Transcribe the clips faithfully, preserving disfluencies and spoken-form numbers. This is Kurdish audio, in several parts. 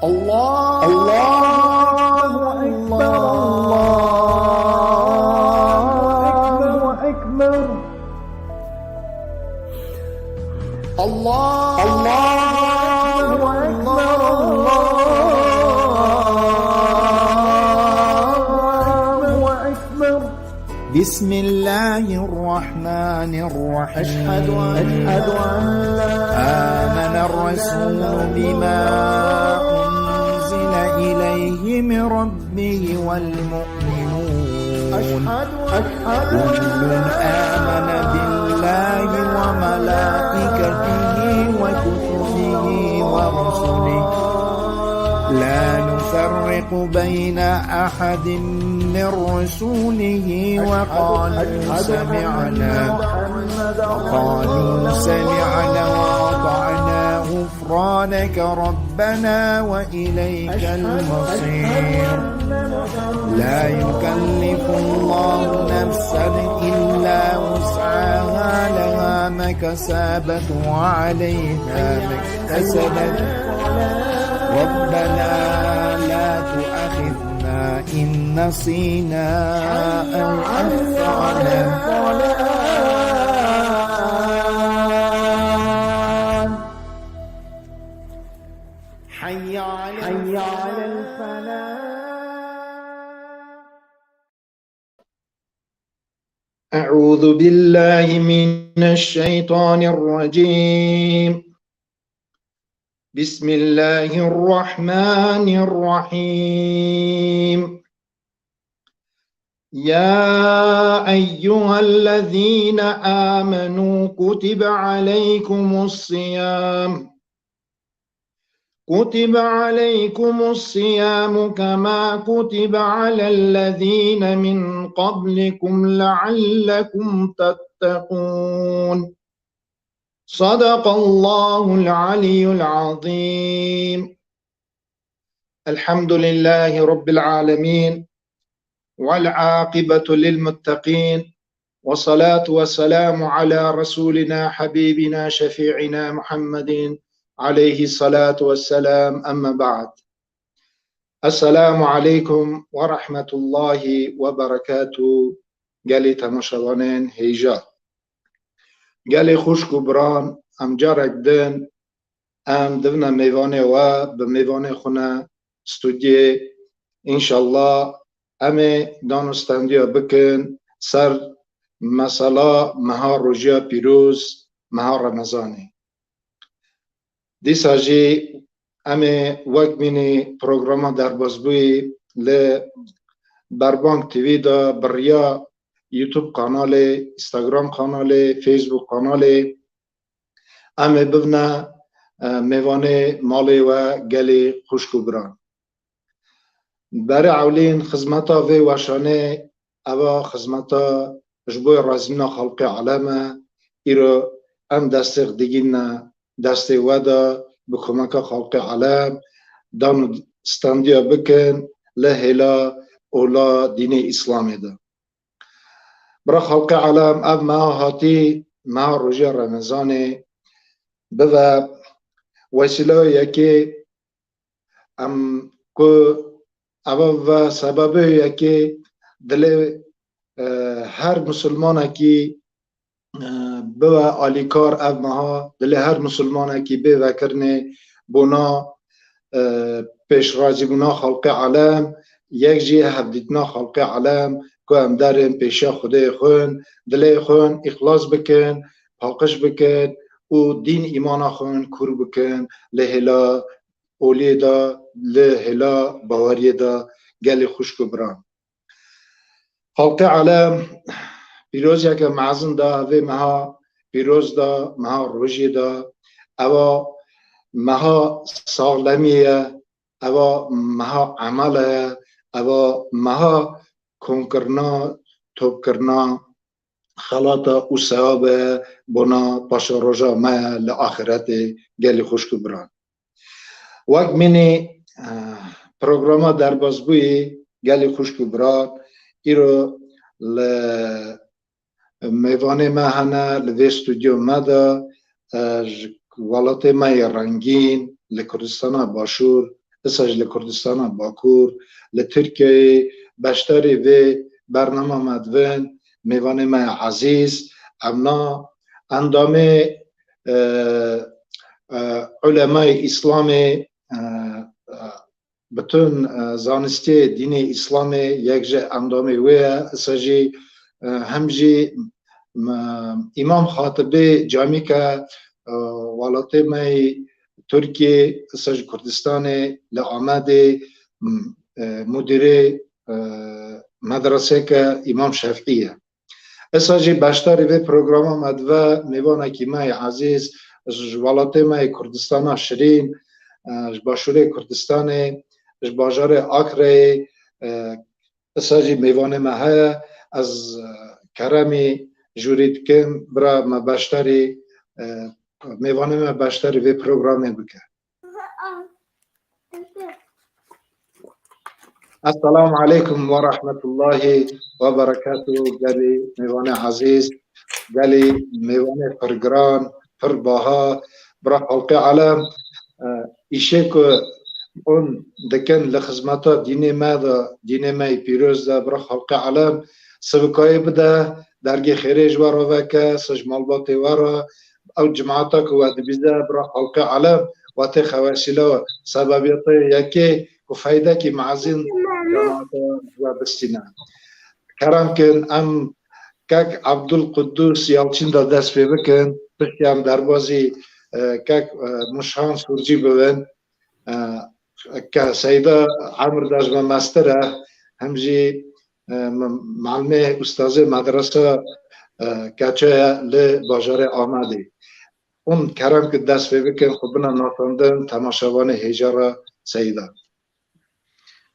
الله، الله أكبر، الله أكبر. الله، الله أكبر، الله أكبر. بسم الله الرحمن الرحيم. أشهد أن، أشهد أن لا آمن الرسول بما أنزل إليه من ربه والمؤمنون. أشهد أن، أشهد أن كل آمن بالله وملائكته وكتبه ورسله لا نفرق بين أحد من رسله وقالوا سمعنا، وقالوا سمعنا وأطعنا غفرانك ربنا وإليك المصير. لا يكلف الله نفسا إلا وسعها، لها ما كسبت وعليها ما اكتسبت. ربنا لا تؤاخذنا إن نسينا أو أخطأنا. حي على، حي على الفلاح. أعوذ بالله من الشيطان الرجيم. بسم الله الرحمن الرحيم. يا أيها الذين آمنوا كتب عليكم الصيام، كتب عليكم الصيام كما كتب على الذين من قبلكم لعلكم تتقون. صدق الله العلي العظيم. الحمد لله رب العالمين، والعاقبة للمتقين، والصلاة والسلام على رسولنا حبيبنا شفيعنا محمد عليه الصلاة والسلام، أما بعد. السلام عليكم ورحمة الله وبركاته. Gelê temaşevanên hêja. Gelê xwişk û biran, em carek din em divine mêvanê we, bi mêvanê xwe ne stûdiyê. Înşallah em ê danûstendiya bikin ser mesela meha rojiya pîroz, meha Remezanê. Dîsa jî em ê wek mînî programa derbasbûyî li Berbang T V de bi riya YouTube kanalê, Instagram kanalê, Facebook kanalê em ê bibine, e, mêvanê malê we gelê xwişk û biran. Berê ewlîn xizmeta vê weşanê eva xizmeta ji bo razîbûna xelqê alem e. Îro em destê digîne destê we de bi komeka xelqê alem danûstendiya bikin li hêla ola dînê Îslamê de. Bira xelqê alem, ev meha hatî, meha rojiya Remezanê bibe wesîleya yekê em ku eva ve sebebê yekê dilê, e, her misilmanekî, e, bibe alîkar ev meha, dilê her misilmanekî bê vekirinê bona, e, pêşrazîbûna xelqê alem, yek jî hevdîtina xelqê alem ku em derin pêşiya Xwedê xwin, dilê xwin îxlas bikin, paqij bikin û dîn îmana xwin kûr bikin li hêla oliyê de, li hêla baweriyê de gelê xwişk û biran. Xelqê alem pîroziyeke mezin da vê meha pîroz da, meha rojê da. Eva meha saxlemiyê ye, eva meha emele ye, eva meha komkirina, topkirina xelata û sewabe bona paşeroja me li axiretê gelê xwişk û biran. Wek mînî, eh, programa derbasbûyî gelê xwişk û biran, îro li mêvanê me hene li vê stûdyo me de, eh, ji welatê me yê rengîn, li Kurdistana Başûr, isa jî li Kurdistana Bakur, li Tirkiyeyê beşdarî vê bernama me dibin, mêvanê me ezîz, em na endamê, e, e, ulemayê Îslamê, e, e, bütün, e, zanistiyê dînê Îslamê yek ji endamê wê ye, isa jî, e, hem jî, m-, Îmam Xatibê Camîke, e, welatê me yê Tirkiyê, isa ji Kurdistanê li Amedê, m-, e, mudîrê, e, medreseke Îmam Şefî ye. Esa jî beşdarî vê programa me dibe mêvanekî me yê ezîz, ji welatê me yê Kurdistana Şirîn, e, ji başûrê Kurdistanê, ji bajarê Akreyê, e, esa jî mêvanê me heye. Ez, e, keremî jûrî dikim, bira me beşdarî, e, mêvanê me beşdarî vê programê bike. Esselamu aleykum ve rahmetullahi ve berekatuhu. Gelî mêvanê ezîz, gelî mêvanê pirgiran, pir baha, bira xelqê alem, e, îşê ku hûn dikin li xizmeta dînê me de, dînê me yê pîroz de, bira xelqê alem sivikayê bide, dergê xêrê ji we re veke, se ji malbatê we re, ew cemaeta ku we dibîze, bira xelqê alem, we tê xewesîle, sebebiyetê yekê ku feydekî mezin cemaeta we bistîne. Kerem kin, em kek Abdul Quddus Yalçin de dest pê bikin, piştî em derbazî, e, kek, e, Muşhan Surcî bibin. E, ke Seyda emir de ji me mestir e, hem jî, e, me-, melimê, ustazê medrese, e, keçe ye li bajarê Amedê. Hûn kerem ki dest pê bikin, xwe bine nasandin temaşevanê hêja re Seyda.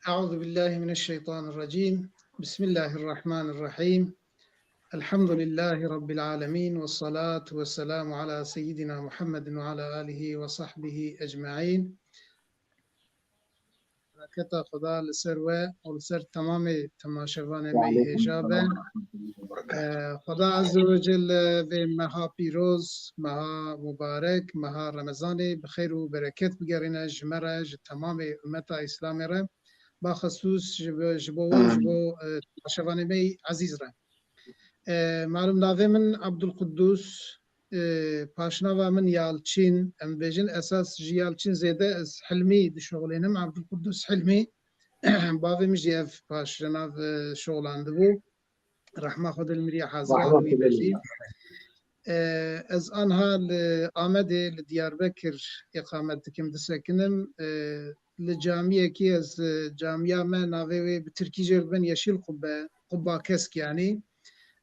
أعوذ بالله من الشيطان الرجيم. بسم الله الرحمن الرحيم. الحمد لله رب العالمين، والصلاة والسلام على سيدنا محمد وعلى آله وصحبه أجمعين. Bereketa Xweda li ser we û li ser temamê temaşevanê me yê hêja be. Xweda Azze ve Celle vê meha pîroz, meha mubarek, meha Remezanê bi xêr û bereket bigerîne ji me re, ji temamê ummeta Îslamê re. Baxisûs ji bo, ji bo we, ji bo, e, temaşevanê me yê ezîz re. E, malum navê min Abdulqudus, e, paşnava min Yalçin, em bêjin esas ji Yalçin zêde ez Hilmî dişoxlênim, Abdulqudus Hilmî. Bavê min jî ev paşnav, e, şoxlandibû. Rehma Xwedê li mirî hazira wî be jî. E, ez anha li Amedê, li Diyarbekir îqamet dikim, disekinim. E, li camiyekî ez, e, camiya me navê wê bi tirkî jê re dibin Yeşil Kubbe, Qubba Kesk yanî.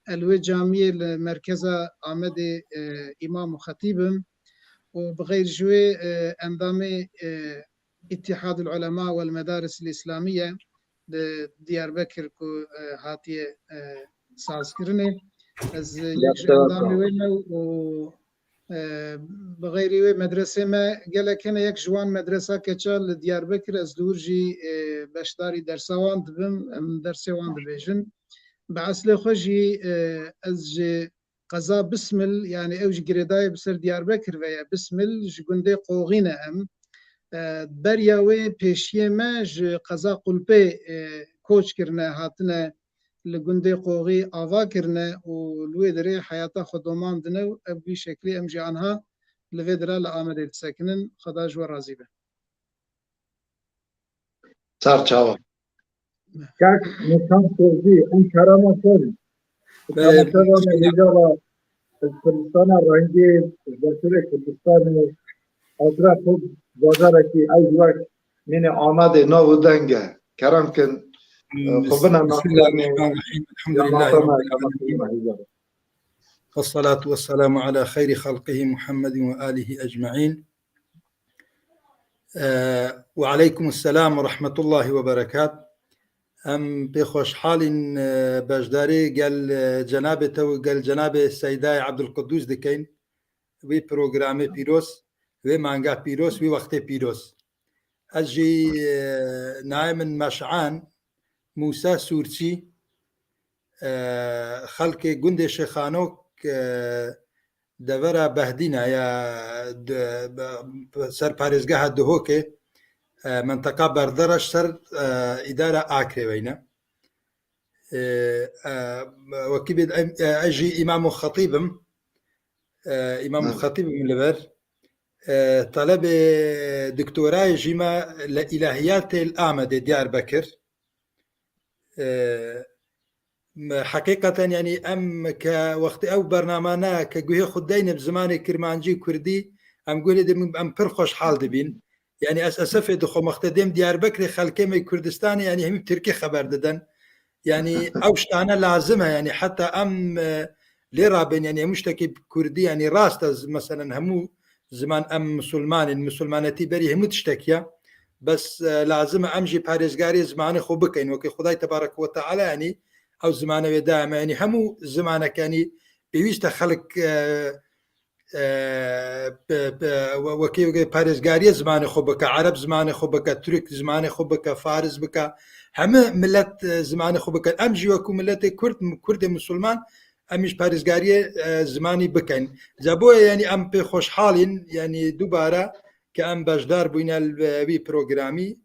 Ez li wê camiyê li merkeza Amedê, e, îmam û xetîb im û bi xeyr ji wê, e, endamê, e, Îttihadul Ulema wel Medaris el Îslamiye li Diyarbekir ku, e, hatiye, e, sazkirinê. Ez yek ji endamê wê me û, e, bi xeyrî wê medresê me gelek hene, yek ji wan medresa keça li Diyarbekir, ez li wir jî, e, beşdarî dersa wan dibim, em dersê wan dibêjin. Bi eslê xwe jî, e, ez ji qeza Bismil, yanî ew ji girêdayê bi ser Diyarbekir ve ye. Bismil ji gundê Qoxî ne em. E, beriya wê pêşiyê me ji qeza Qulpê, e, koç kirine, hatine li gundê Qoxî ava kirine û li wê derê heyata xwe domandine û ev vî şeklî em jî anha li vê dira li Amedê disekinin. Xweda ji we razî be. Ser çawa. Kak Nîsan Sozî, em kerema ser. Kerema ser me hêja re, ji Kurdistana Rengê, ji Başûrê Kurdistanê, hatira xwe bajarekî ew ji wek mînê Amedê nav û deng e. Kerem kin, e, xwe bine Bismillahirrahmanirrahim. Elhamdülillahi Rabbil Alemin. Elhamdülillahi Rabbil Alemin. Vessalatu vesselamu ala xeyri halqihi Muhammedin ve alihi ecmaîn. E, ve aleykum selam ve rahmetullahi ve berekat. Em pê xweşhalîn, e, beşdarî gel, e, cenabê te û gel cenabê Seydayê Abdulqudûs dikeyn. Wî programê pîroz, wê manga pîroz, wî wextê pîroz. Ez jî, e, nayê min Meşan Mûsa Sûrçî, e, xelkê gundê Şêxanok, e, devera Behdîna ya de, be, ser parêzgeha Duhokê, e, menteqa Berdereş ser, e, îdara Akrê weyne. E, e, wekî bê, e, e, ez jî îmam û xetîb im. E, îmam û Evet. xetîb im li ber. E, telebê doktorayê jî me li îlahiyatê li Amedê Diyarbekir. E, me, heqîqeten, yanî, em ke wextê ew bername ne, ke guhê xwe deyne bi zimanê kirmancî û kurdî, em guhê dibin, em pir xweşhal dibîn. Yanî, ez esefê dixwim, wextê dêm Diyarbekirê, xelkê me Kurdistanê, yanî, hemî bi tirkî xeber didin. Yanî, ew ştane lazim e, yanî, heta em, e, lê rabên, yanî, hemû ştekî bi kurdî, yanî, rast e, z-, meselen, hemû ziman, em misilman in, misilmanetî berî hemû tiştek ya. Bes, e, lazim e em jî parêzgariyê zimanê xwe bikin. Wekî Xwedayê Tebarek we Teala, yanî, ew zimane wê daye me. Yanî, hemû zimanek, yanî, pêwîst e xelk, e, e, pe-, pe-, we-, wekî, wekî parêzgariyê zimanê xwe bike, ereb zimanê xwe bike, tirk zimanê xwe bike, faris bike, hemî milet, e, zimanê xwe bike. Em jî wekî miletê kurd, kurdê misilman, em jî parêzgariyê, e, zimanî bikin. Ca boye, yanî, em pê xweşhal in, yanî, dubare ke em beşdar bûyne li vî programî.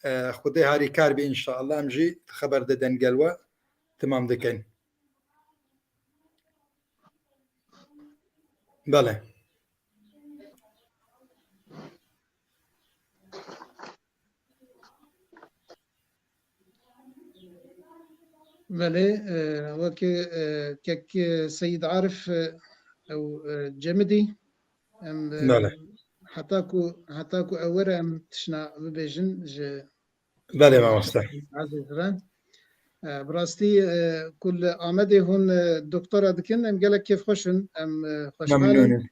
E, Xwedê harîkar be înşallah. Em jî xeber didin gel we. Temam dikin. Belê. Belê, e, wekî, e, kek, e, Seyîd Arif, e, ew, e, Cemidî, em, e, Belê. heta ku, heta ku ew were em tişna bibêjin ji Belê, mamoste. Azîz re. E, bi rastî, e, ku li Amedê hûn, e, doktora dikin, em gelek kêfxweş in, em, e, xweşhal in. Memnûn in.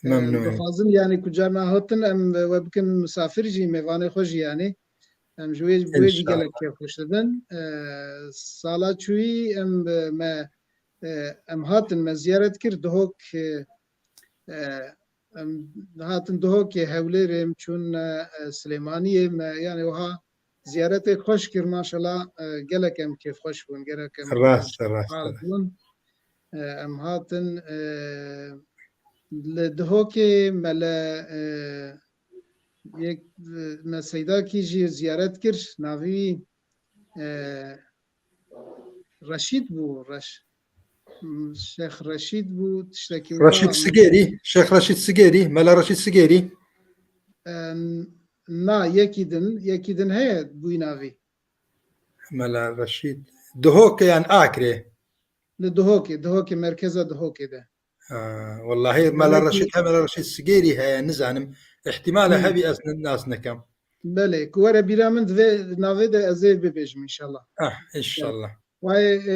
E, Memnûn in. Dixwazin, yanî, ku carna hatin, em, e, we bikin misafir jî, mêvanê xwe jî, yanî. Em ji wê, wê jî gelek kêfxweş dibin. E, sala çûyî em, e, me, e, em hatin, me ziyaret kir, Dihok, e, e, em hatin Dihokê, Hewlêrê, em çûn, e, Silêmaniyê, me, yanî, wiha ziyaretê xweş kir, maşallah, e, gelek em kêfxweş bûn, gelek em Rast e, rast e. bûn. E, em hatin, e, li Dihokê me li, e, yek, e, me Seydakî jî ziyaret kir, navî wî, e, Reşîd bû, Reş-, m, Şêx Reşîd bû, tiştekî wiha Reşîd me Sigêrî, Şêx Reşîd Sigêrî, Mela Reşîd Sigêrî. E, na, yekî din, yekî din heye bûyî navî. Mela Reşîd. Dihokê yan Akrê? Li Dihokê, Dihokê, merkeza Dihokê de. Ha, wellahî Mela Belkî Reşîd, he, Mela Reşîd Sigêrî heye, nizanim. Îhtîmal e Hmm. hebî ez nas nekem. Belê, ku were bîra min, divê navê de ez ê bibêjim înşallah. Ah, înşallah. Wayê, e,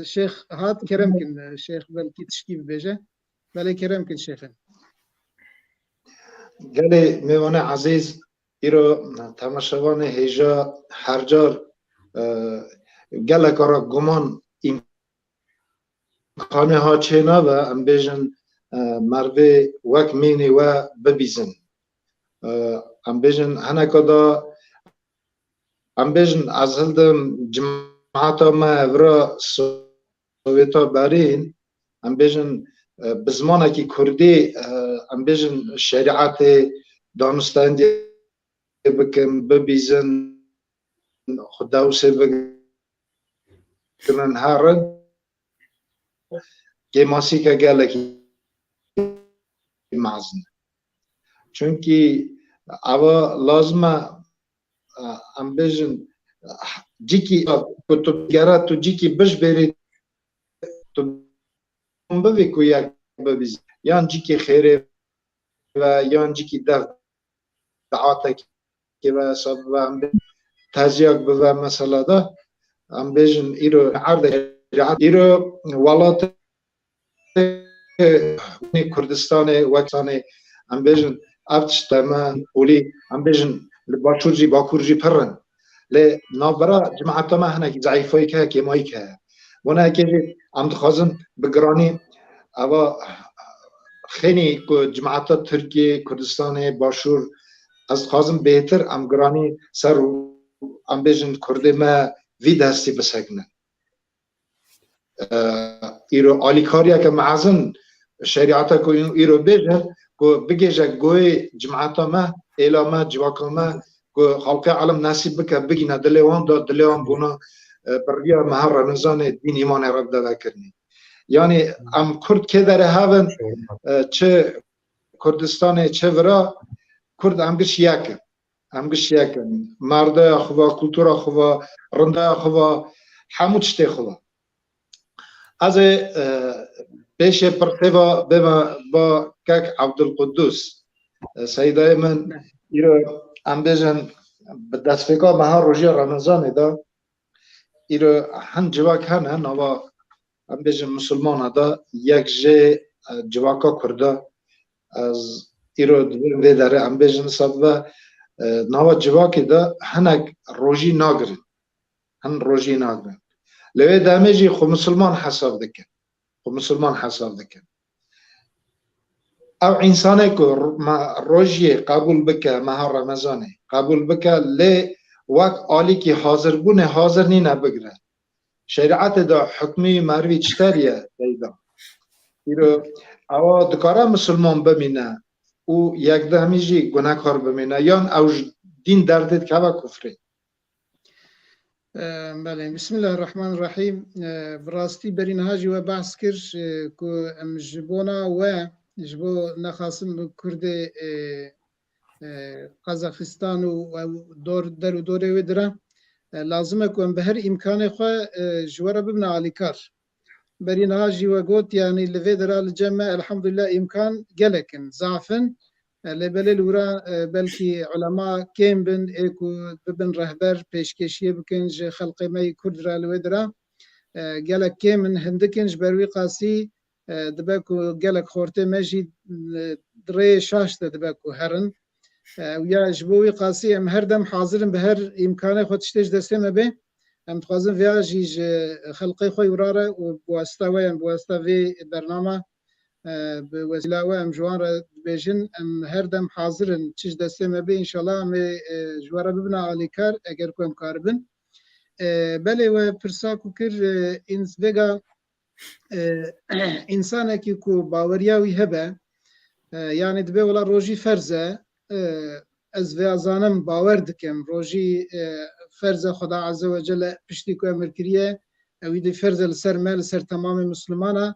Şêx hat, kerem kin, e, Şêx belkî tişkî bibêje. Belê, kerem kin Şêxin. Gelê mêvanê ezîz, îro temaşevanê hêja her car, e, gelek ara guman îmkanê ha çênabe, em bêjin, e, mervê wek mînê we bibîzin. E, em bêjin hineka da, em bêjin ez hildim cimata me vira Sowêta berîn, em bêjin, e, bi zimanekî kurdî, e, em bêjin şerîetê danûstendiyê bikin, bibîzin, xwe dewsê bigirin, herin, kêmasîke gelekî mezin e. Çunkî eva lazim e, e, em bêjin, cîkî ku tu gere tu cîkî bijbêrî, tu bivî ku yek bibî, yan cîkî xêrê ve, yan cîkî dev daetekê ve, hesab ve, em bê teziyak bive mesela de, em bêjin îro erdê, îro welatê Kurdistanê, wek Kurdistanê, em bêjin ev tişt me olî, em bêjin li başûr jî, bakur jî pir in. Lê navbera cemaeta me hinekî zeîfayî heye, kêmayî heye. Bona yekê jî em dixwazin bi giranî eva xênî ku cemaeta Tirkiyê, Kurdistanê, Başûr, ez dixwazim bêhtir em giranî ser, em bêjin, Kurdê me vî destî bisekinin. E, îro alîkariyeke mezin şerîeta ku îro bêje, ku bigêje goyê cemaeta me, êla me, civaka me, ku xalqê alem nesîb bike bigîne dilê wan da, dilê wan bûna, e, bi riya meha Remezanê dîn îmanê re bide vekirinê. Yanî em Kurd kê derê hevin, e, çi Kurdistanê, çi vira, Kurd em giş yek in. Em giş yek in. Merdeya xwe va, kultura xwe va, rindeya xwe va, hemû tiştê xwe va. Ez ê, e, pêşê pirsê va bême ba kek Abdulquddus. E, Seydayê min, îro em bêjin bi destpêka meha rojiya Remezanê de, îro hin civak hene, nava em bêjin misilmana de, yek jê, e, civaka Kurda, ez îro di vê derê em bêjin sed ve, e, nava civakê de hinek rojî nagirin. Hin rojî nagirin. Lê wê demê jî xwe misilman hesab dikin. Xwe misilman hesab dikin. Ew însanê ku r-, me-, rojiyê qebûl bike, meha Remezanê qebûl bike, lê wek alîkî hazirbûnê hazir nîne bigire. Şerîetê de hukmî merivî çi teriye peyda? Îro ewa dikare misilman bimîne û yekdemî jî gunekar bimîne, yan ew ji dîn derdê dikeve kufrê? E, belê, Bismillahirrahmanirrahîm. E, bi rastî berî niha jî we behs kir, e, ku em ji bona we, ji bo nexasim Kurdê, e, e, Qazaxistan û ew dor, der û dorê wê dire, e, lazim e ku em bi her îmkanê xwe, e, ji we re bibine alîkar. Berî niha jî we got, yanî li vê dera li cem me, elhamdulillah, îmkan gelek in, zaf in. E, lê belê li wira, e, belkî ulema kêm bin, ê ku bibin rehber, pêşkêşiyê bikin ji xelqê me yî Kurd re li wê dira. E, gelek kêm in, hindik in, ji ber wî qasî, e, dibe ku gelek xortê me jî, e, di rêyê şaş de dibe ku herin. E, û ya ji bo wî qasî em her dem hazir in bi her îmkanê xwe tiştê ji destê me bê. Em dixwazin vêya jî ji xelqê xwe wira re û bi wasita we yan bi wasita vê bernama, e, bi wesîla we em ji wan re dibêjin, em her dem hazir in, çi ji destê me bê, înşallah em ê, e, ji we re bibine alîkar, eger ku em karibin. E, belê we pirsa ku kir, e, ins-, vêga, e, însanekî ku baweriya wî hebe, e, yanî dibe wela rojî ferz e, e, ez vêya zanim, bawer dikim, rojî, e, ferz e, Xweda Azze ve Celle piştî ku emir kiriye, ewî dî ferz e li ser me, li ser temamê Mislimana,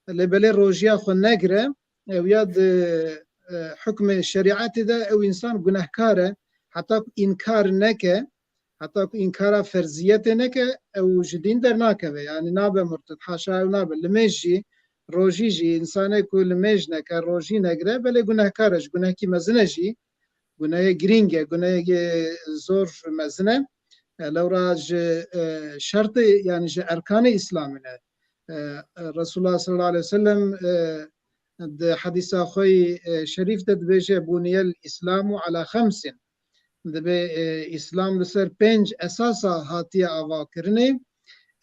lê belê rojiya xwe negire, ew ya di, e, hukmê şerîetê de ew însan gunehkar e, heta ku înkar neke, heta ku înkara ferziyetê neke, ew ji dîn dernakeve, yanî nabe murtid, haşa ew nabe. Limêj jî, rojî jî, însanê ku limêj neke, rojî negire, belê gunehkar e, ji gunehkî mezin e jî, gunehê girîng e, gunehê zor mezin e. E, lewra ji, e, şertê, yanî ji erkanê Îslamê ne. E, e, Resulullah sallallahu aleyhi ve sellem, e, di hedîsa xwe yî, e, şerîf de dibêje, "Buniyel Îslamu ala xemsin." Dibe, e, Îslam li ser pênc esasa hatiye avakirinê.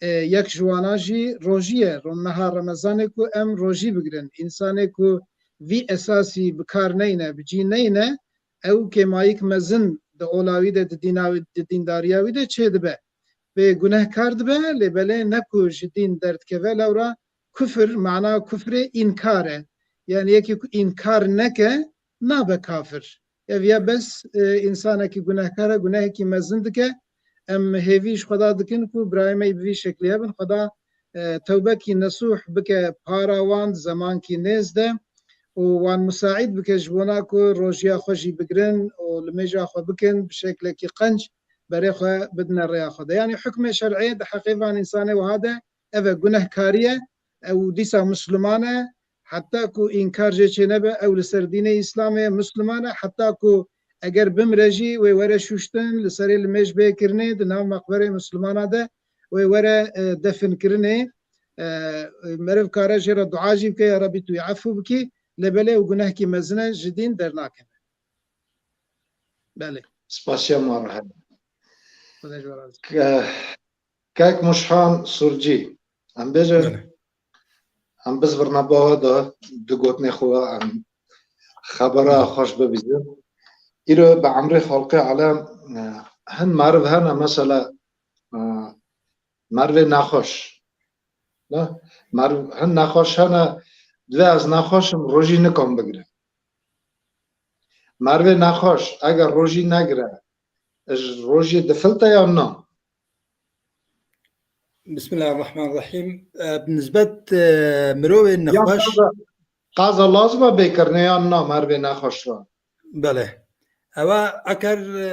E, yek ji wana jî rojî ye. Ro-, meha Remezanê ku em rojî bigirin. Însanê ku vî esasî bi kar neyne, bi cî neyne, ew kêmayîk mezin di ola wî de, di dîna wî, di dîndariya wî de çêdibe. Wê gunehkar dibe, lê belê ne ku ji dîn derdikeve, lewra kufir, mana kufrê înkar e. Yanî yekî ku înkar neke, nabe kafir. Ev ya bes, e, însanekî gunehkar e, gunehekî mezin dike. Em hêvî ji Xweda dikin ku birayê me yî bi vî şeklî hebin. Xweda, e, tewbekî nesûh bike para wan di zemankî nêz de û wan musaîd bike ji bona ku rojiya xwe jî bigirin û limêja xwe bikin, bi şeklekî qenc berê xwe bidine rêya xwe de. Yanî hukmê şer'ê di heqê van însanê wiha de ev e, gunehkarî ye, ew dîsa Misliman e, heta ku înkar jê çênebe, ew li ser dînê Îslamê ye, Misliman e, heta ku eger bimre jî wê were şûştin, li serê limêj bê kirinê, di nav meqberê Mislimana de wê were, e, definkirinê. E, meriv kare jê re dua jî bike, ya Rebî tu yê efû bikî, lê belê ew gunehkî mezin e, ji dîn dernakeve. Belê. Spasiya me re hebe. Xwedê ji we razî. Ke-, Kek Muşhan Surcî, em bêjin, Belê. Em bizvirne bawe de du gotinê xwe, em xebera xweş bibîzin. Îro bi emrê xalqê alem, e, hin meriv hene, mesela, e, merivê nexweş. Ne? Meriv, hin nexweş hene, divê ez nexweş im, rojî nikom bigire. Merivê nexweş, eger rojî negire, ji rojê difilte yan na? Bismillahirrahmanirrahîm. E, bi nisbet, e, mirovên Ya nexweş qaza, qaza lazim e bê kirine yan na merivê nexweş re? Belê. Ewa eker, e,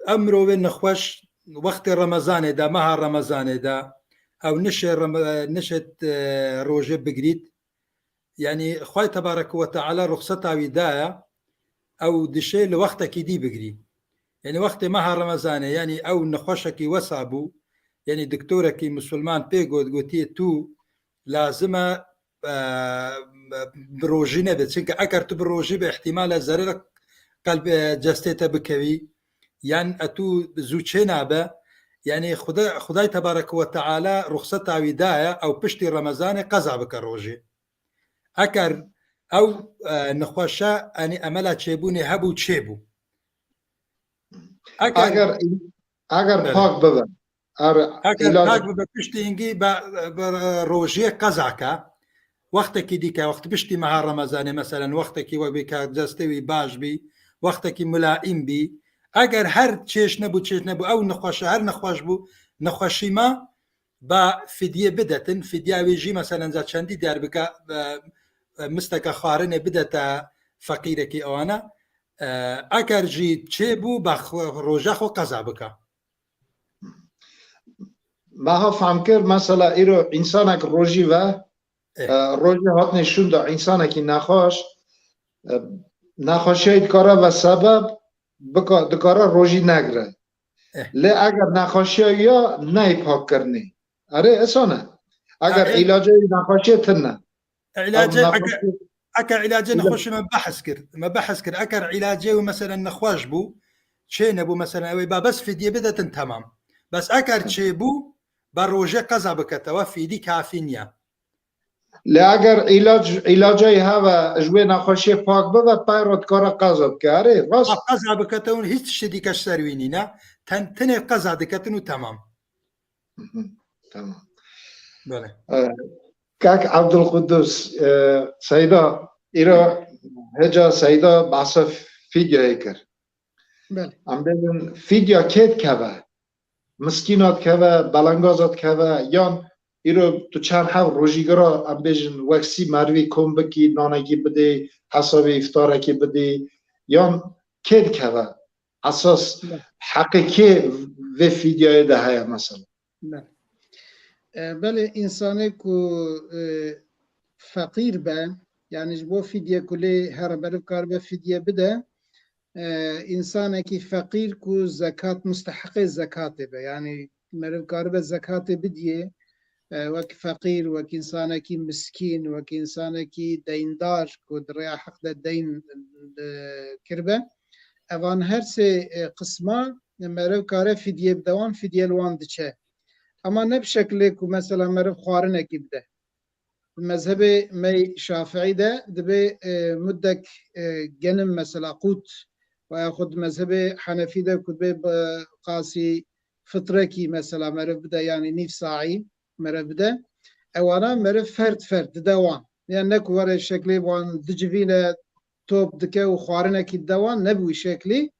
ew mirovê nexweş wextê Remezanê de, meha Remezanê de, ew nişê Reme-, nişêt, e, rojê bigirît, yanî Xway Tebarek ve Teala ruxseta wî daye, ew dişê li wextekî dî bigirî. Yanî wextê meha Remezanê, yanî ew nexweşekî wesa bû, yanî doktorekî misilman pê got, gotiye tu lazim e, e, bi rojî nebe. Çunke eger tu bi rojî be, îhtîmal e zerir qelb, e, cestê te bikevî, yan e tu zû çê nabe. Yanî Xuda-, Xuday Tebarek ve Teala ruxseta wî daye, ew piştî Remezanê qeza bike rojê. Eger ew, e, nexweşe, yanî emela çêbûnê hebû, çêbû. Eger Eger, eger Belê. pak bibe, er Eger îlac pak bibe, piştî hingî be, be rojiyê qeza ke. Wextekî dîke, wext piştî meha Remezanê, meselen, wextekî we bê ke cestê wî baş bî, wextekî milaîm bî. Eger her çêş nebû, çêş nebû, ew nexweşe, her nexweş bû, nexweşî me, ba fidye bidetin. Fidya wê jî, meselen, za çendî der bike, e, e, misteke xwarinê bidete feqîrekî ewana. E, eger jî çêbû, ba xwe, roja xwe qeza bike. Me ha fehm kir, mesela îro însanek rojî ve, Eh. e, rojê hatine şûnda însanekî nexweş, e, nexweşiyê dikare ve sebeb, bika-, dikare rojî negire. Eh. Lê eger nexweşiya ya neyê pakkirinê. Erê, esane. Eger Erê. îlacê nexweşiyê tune. Îlacê, Ev eger, nexweşi eger îlacê Îla- nexweşê me behs kir. Me behs kir. Eger îlacê wî, meselen, nexweş bû, çê nebû, meselen, ew ê ba bes fidye bidetin, temam. Bes eger çê bû, ba rojê qeza bikete, we fidî kafî niye. Lê eger îlac, îlacayî heve ji wê nexweşiyê pak bibe, pey re dikare qeza bike. Erê, rast. Ha, qeza bikete û hiç tiştê dîke ji ser wî nîne. Ten, tenê qeza diketin û temam. Mhm, tamam. Belê. E, Kak Abdulqudus, e, Seyda, îro hêca Seyda behsa fîdyayê kir. Belê. Em bêjin fîdya kê dikeve? Miskîna dikeve, belengaza dikeve, yan îro tu çend hev rojîgira, em bêjin, weksî merivî kom bikî, nanekî bidê, hesabê îftarekî bidê, yan kê dikeve? Esas Belê. heqê kê vê fîdyayê de heye mesela? Belê. E, belê, însanê ku, e, feqîr be, yanî ji bo fîdye ku lê here, meriv karibe fîdye bide, e, însanekî feqîr ku zekat, musteheqê zekatê be, yanî meriv karibe zekatê bidiyê, e, wek feqîr, wek însanekî miskîn, wek însanekî deyndar ku di rêya heq de deyn, e, kiribe. Evan her sê, e, qisma meriv kare fidye bide wan, fidye li wan diçe. Ama ne bi şeklê ku mesela meriv xwarinekî bide. Di mezhebê me Şafiî de dibê, e, mudek, e, genim mesela qût, veya xwe di mezhebê Henefî de ku dibê bi qasî fitrekî mesela meriv bide, yanî nîv saî meriv bide. Ewana meriv ferd ferd dide wan. Yani ne ku were şeklê wan dicivîne, top dike û xwarinekî dide wan, ne bi wî şeklî,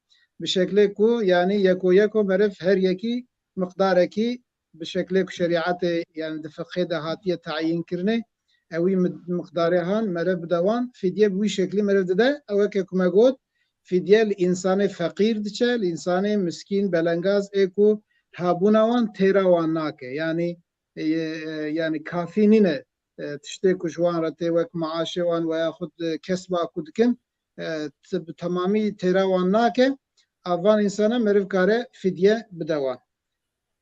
bi şeklê ku, yanî yeko yeko meriv her yekî miqdarekî bi şeklê ku şerîetê, yanî di fiqhê de hatiye tayîn kirinê, ewî mi-, miqdarê han meriv bide wan, fidye bi wî şeklî meriv dide. Ew weke ku me got, fidye li însanê feqîr diçe, li însanê miskîn, belengaz ê ku habûna wan têra wan nake. Yanî, e, e, yanî kafî nîne, e, tiştê ku ji wan re tê wek maaşê wan veya xwe di kesba ku dikin, e, t-, bi temamî têra wan nake. A van însana meriv kare fidye bide wan.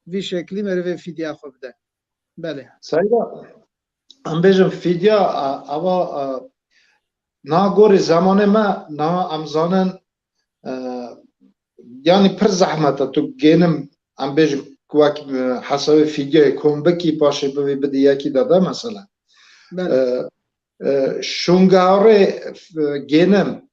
Vî şeklî merivê fidya xwe bide. Belê. Seyda, em bêjin fidya, a, ava, a, niha gorî zemanê me, niha em zanin, e, yanî pir zehmet e, tu genim, em bêjin, wek, e, hesabê fidyayê kom bikî, paşê bivî bidî yekî de, de mesela. Belê. E, e, şûngeharê, e, genim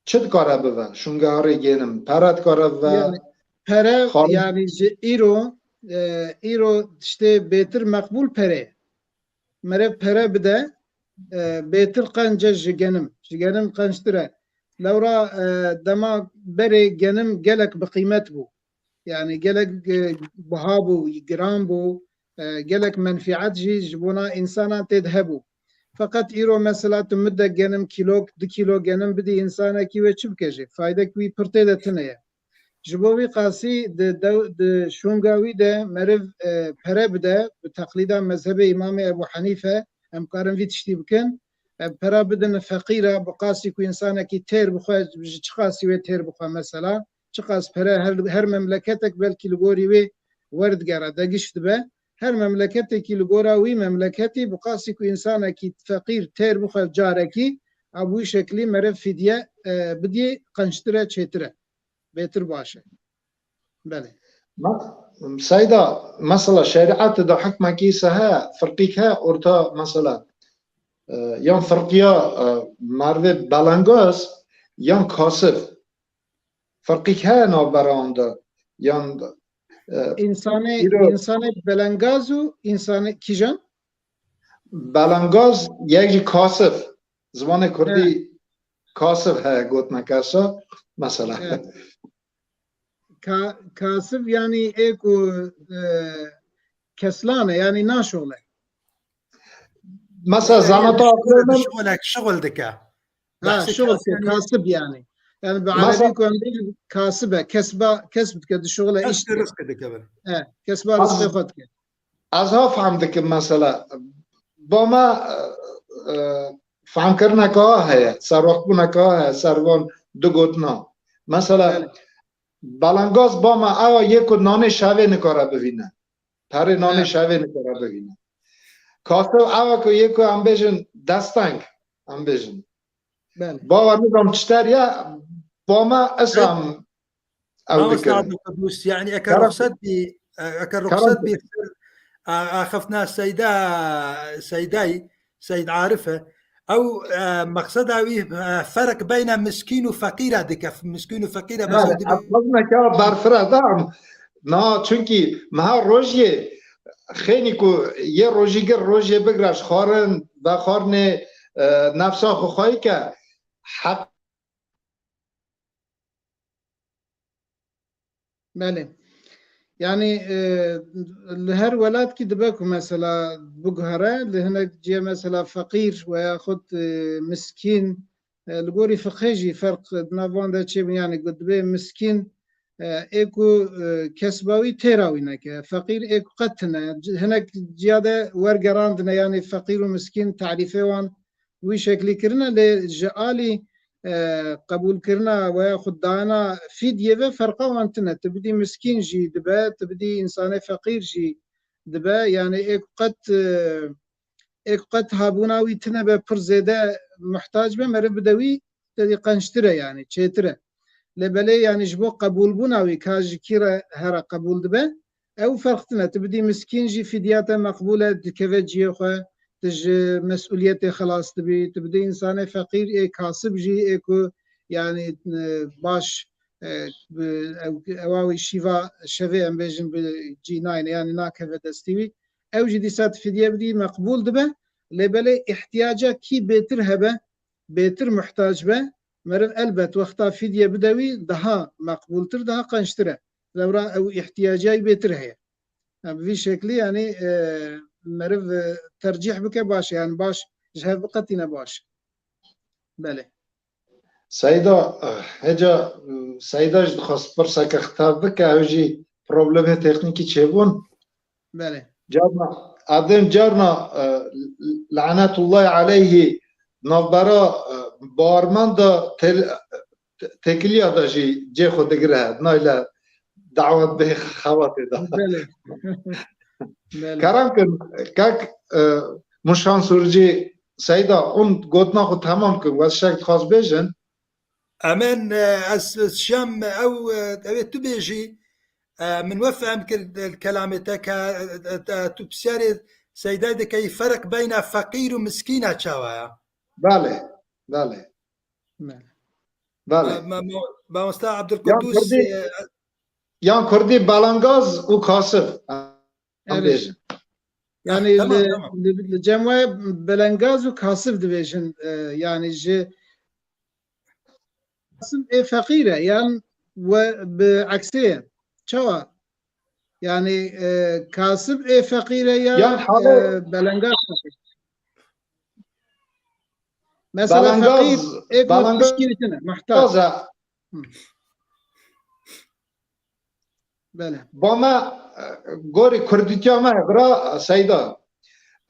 çi dikare bibe? Şûngeharê genim pere dikare bibe? Yani pere, Xalim? Yani ji îro, e, îro tiştê bêtir meqbûl pere. Mere pere bide, e, bêtir qenc e ji genim. Ji genim qenctir e. Lewra, e, dema berê genim gelek bi qîmet bû. Yani gelek, e, biha bû, giran bû, e, gelek menfiat jî ji bona însanan tê de hebû. Feqet îro mesela tu midde genim kîlok, du kîlo genim bidî însanekî wê çi bike jî? Faydek wî pir tê de tune ye. Ji bo vî qasî di dew-, di şûnga wî de meriv, e, pere bide, bi teqlîda mezhebê Îmamê Ebû Henîfe em karin vî tiştî bikin. E, pera bidin feqîra, bi qasî ku însanekî têr bixwe, ji çi qasî wê têr bixwe mesela, çiqas pere her, her memleketek belkî li gorî wê werdigere, degiş dibe. Her memleketekî li gora wî memleketî bi qasî ku însanekî feqîr têr bixwe carekî, a bi wî şeklî meriv fîdye, e, bidî qençtir e, çêtir e. Bêtir baş e. Belê. Me-, Seyda, mesela şerîetê de hikmekî se heye, firqîk heye orta mesela, e, yan firqiya, e, merivê belengaz yan kasif. Firqîk heye navbera wan de. Yan, e, Însanê, îro însanê belengaz û însanê kîjan? Belengaz yek jî kasif. Zimanê kurdî He. kasif heye gotineke sa, mesela. He. Ka-, kasif yani ê ku, e, keslan e, yani naşoxle. Mesela Yani zanata şixul, şixulek, şixul dike. Ha, Behsê şixul kas ke, yani kasib yani. Yani bi Mesela erebî ku em bêjin kasib e, kesba, kesb dike, dişixule, Kes iş dike. Rizqi dike bin. He, kesba Az- rizqê xwe dike. Ez ha fehm dikim mesela. Ba me, e, e, fehmkirineke ha heye, serwextbûneke ha heye, ser van du gotina. Mesela, Belê. Belengaz ba me ewa yê ku nanê şevê nikare bivîne. Perê nanê He. şevê nikare bivîne. Kasib ewa ku yê ku em bêjin desteng, em bêjin. Belê. Bawer nizam çi ter ya, ba me esam ew Mamosta dikirin. Abdulqudus, yani eke Kerem ruxset bî, e, eke Kerem ruxset bî, a, axiftina Seyda, Seydayî, Seyd Arife, ew, e, meqseda wî, e, ferq beyne miskîn û feqîra dike. Miskîn û feqîra Belê, mesela dibê ez xwazim eke berfireh da, em, na, çunkî meha rojiyê, xênî ku yê rojîgir rojiyê bigre ji xwarin, vexwarinê, e, nefsa xwe xweyî ke, heq Belê. Yani, e, li her welatkî dibe ku mesela biguhere, li hinek cihê mesela feqîr veya xud, e, miskîn, e, li gorî fiqhê jî ferq di nav wan de çêbû. Yani ku dibe miskîn, e, ê ku, e, kesba wî têra wî neke. Feqîr ê ku qet tune. Hinek ciya de wergerandine, yani feqîr û miskîn tarîfê wan wî şeklî kirine, lê ji alî, e, qebûlkirina veya xwe dayana fîdyê ve ferqa wan tune. Tu bidî miskîn jî dibe, tu bidî însanê feqîr jî dibe. Yani ê ku qet, e, ê ku qet habûna wî tune be, pir zêde muhtac be, meriv bide wî, te dî qençtir e, yani çêtir e. Lê belê, yani ji bo qebûlbûna wî ka ji kî re here qebûl dibe, ew ferq tune. Tu bidî miskîn jî fîdya te meqbûl e, dikeve cihê xwe, tu ji mesûliyetê xilas dibî, tu bidî însanê feqîr ê kasib jî ê ku, yani, e, baş, e, bi, ew, ewa wî şîva şevê em bêjin bi cî nayne, yani nakeve destî wî. Ew jî dîsa tu fîdye bidî meqbûl dibe, lê belê îhtiyaca kî bêtir hebe, bêtir muhtac be, meriv elbet wexta fîdye bide wî daha meqbûltir, daha qençtir e. Lewra ew îhtiyacayî bêtir heye. Yani bi vî şeklî, yani, e, meriv, e, tercîh bike baş e, yani baş ji hev biqetîne baş. Belê. Seyda, e, heca, e, Seyda jî dixwest pirseke xitav bike, ew jî problemê teknîkî çêbûn. Belê. Carna, adem carna, e, lanetullahi aleyhî navbera, e, bawermend de tel-, te-, têkiliya de jî cê xwe digire. Nayle dawet bê xebatê de. Belê. Belê. Kerem kin, kek, e, Muşan Surcî, Seyda, hûn gotina xwe temam kin, wez şek dixwaz bêjin. Emin, e, ez, ez şem ew, e, ew ê tu bêjî, e, min we fehm kir, e, kelamê te ke, e, e, e, tu pisyarê Seydayê dikeyî, ferq beyna feqîr û miskîna çawa ya? Belê, belê. Belê. Belê. Ma-, ma-, ma-, Mamosta Yan Abdulkudus, Kurdî, e, yan Kurdî belengaz û kasif. Em Erê. bêjin. Yani Ah, tamam, li, tamam. li, li cem we belengaz û kasif dibêjin, e, yani ji Kasib ê feqîr e, yan we bi eksê ye. Çawa? Yani, e, kasib ê feqîr e ya, Yan hale e, belengaz feqîr? Mesela Belengaz, feqîr ê ku belengaz tişkî tine, muhtaç. Taze. Hı. Belê. Ba me, e, gorî kurdîtiya me, bira Seyda.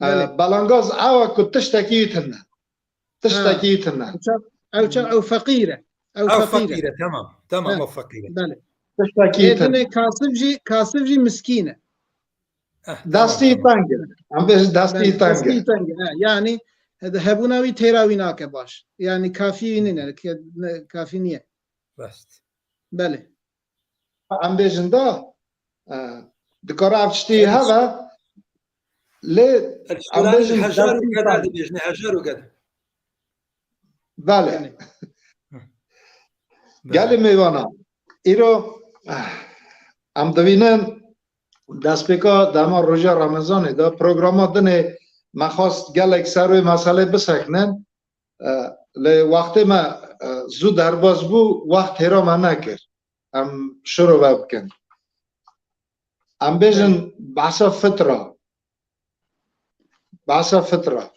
E, Belê. Belengaz ew e ku tiştekî wî tune. Tiştekî Ha. tune. Ew çax, ew çax, ew feqîr e. Ew Ew feqîr e. feqîr e, tamam. Tamam, Ha. ew feqîr e. Belê. Tiştekî Ê tune. dinê kasib jî, kasib jî miskîn e. Eh, Destî tamam, tamam. teng e. Em bêjin destî Belê, teng e. destî teng e. Ha, yani, hebûna wî têra wî nake baş. Yani kafî wî nîne, ke-, ne, kafî niye. Rast. Belê. Em bêjin da, e, dikare ev tiştî Evet. heve, lê Ev em Kur'anê bêjin hejar û destî gede teng. dibêjin, hejar û gede. Belê. Yani. Gelê Belê. mêvana. Îro, eh, em dibînin destpêka dema roja Remezanê de programa dinê me xwest gelek ser wê meselê biseknin. E, lê wextê me, e, zû derbas bû, wext hêra me nekir. Em şirove bikin. Em bêjin Belê. behsa fitra. Behsa fitra.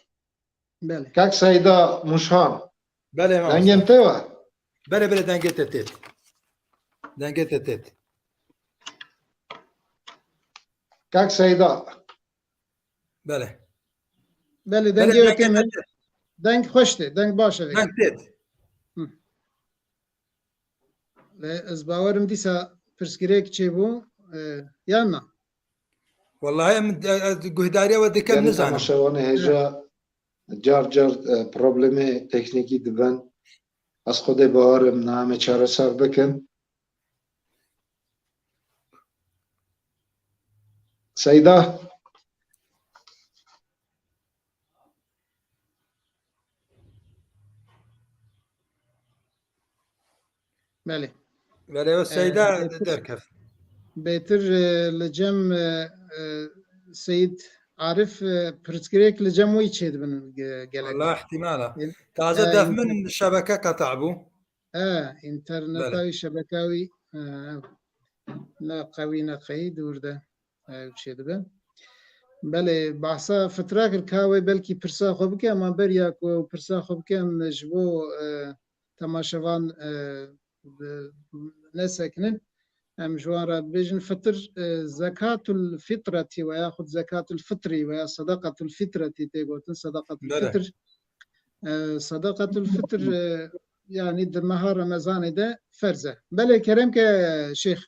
Belê. Kak Seyda Muşhan. Belê, mamoste. Dengên tê we? Belê, belê, dengê te têt. Dengê te têt. Kak Seyda. Belê. Belê, Belê, dengê dengê wekê te min. têt. Deng xweş tê, deng baş e vê. Deng têt. Hı. Lê ez bawerim dîsa pirsgirêk çêbû, e, yan na? Wallahî em, e, e, guhdariya we dikem Gelê nizanim. temaşevanê hêja car car, e, problemê teknîkî dibin. Ez xwedê bawerim niha em ê çareser bikin. Seyda. Belê. Belê, o Seyda E, bêtir, derkeft. bêtir, e, li cem, e, e, Seyîd Arif, e, pirsgirêk li cem wî çêdibin ge-, gelek Wala car. ihtimala. Ên-, Taze e, def min înter- şebeke qeta bû. E, înterneta Belê. wî, şebeka wî, e, ne qewî ne qeyî dûr de, e, çêdibe. Belê, behsa fitra kir, ka wê belkî pirsa xwe bike, ama beriya ku ew pirsa xwe bike, em ji bo, e, temaşevan, e, bi-, nesekinin. Em ji wan re bibêjin, fitir, e, zekatul fitretî we yaxud zekatul fitrî we ya sedaqatul fitretî tê gotin, sedaqatul Belê. fitr. E, sedaqatul fitr, e, yani di meha Remezanê de ferz e. Belê, kerem ke, şêx.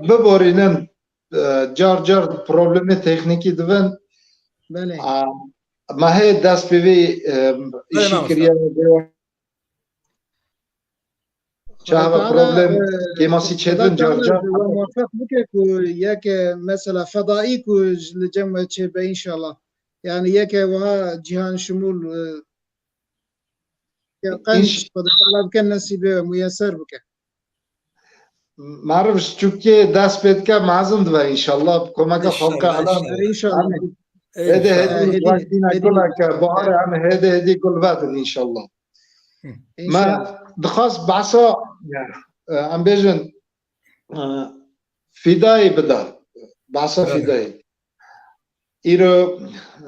Biborînin, e, car car problemê teknîkî dibin. Belê. A, me hê dest pê vê, e, Belê, îşî mamoste. kiriye. Çava Xwedê Teala, problem, e, kêmasî Xwedê çêdibin car Teala car. we muwefeq bike ku yeke mesela fedaî ku ji li cem we çêbe înşallah. Yani yeke wiha cîhan şimûl, e, qenc, Înş- Xwedê Teala bike nesîbê we, muyeser bike. Meriv ji çûkê dest pê dike, mezin dibe înşallah. Bi komeka Înşallah, xalqa helan. înşallah. Înşallah. Hêdî, hêdî, Hêdî, wextî ne hêdî. Guleke, baharê em hêdî, hêdî gul vedin înşallah. Hı. Me Înşallah. dixwest behsa, e, em bêjin, e, fîdayê bida. Behsa Belê. fîdayê. Îro,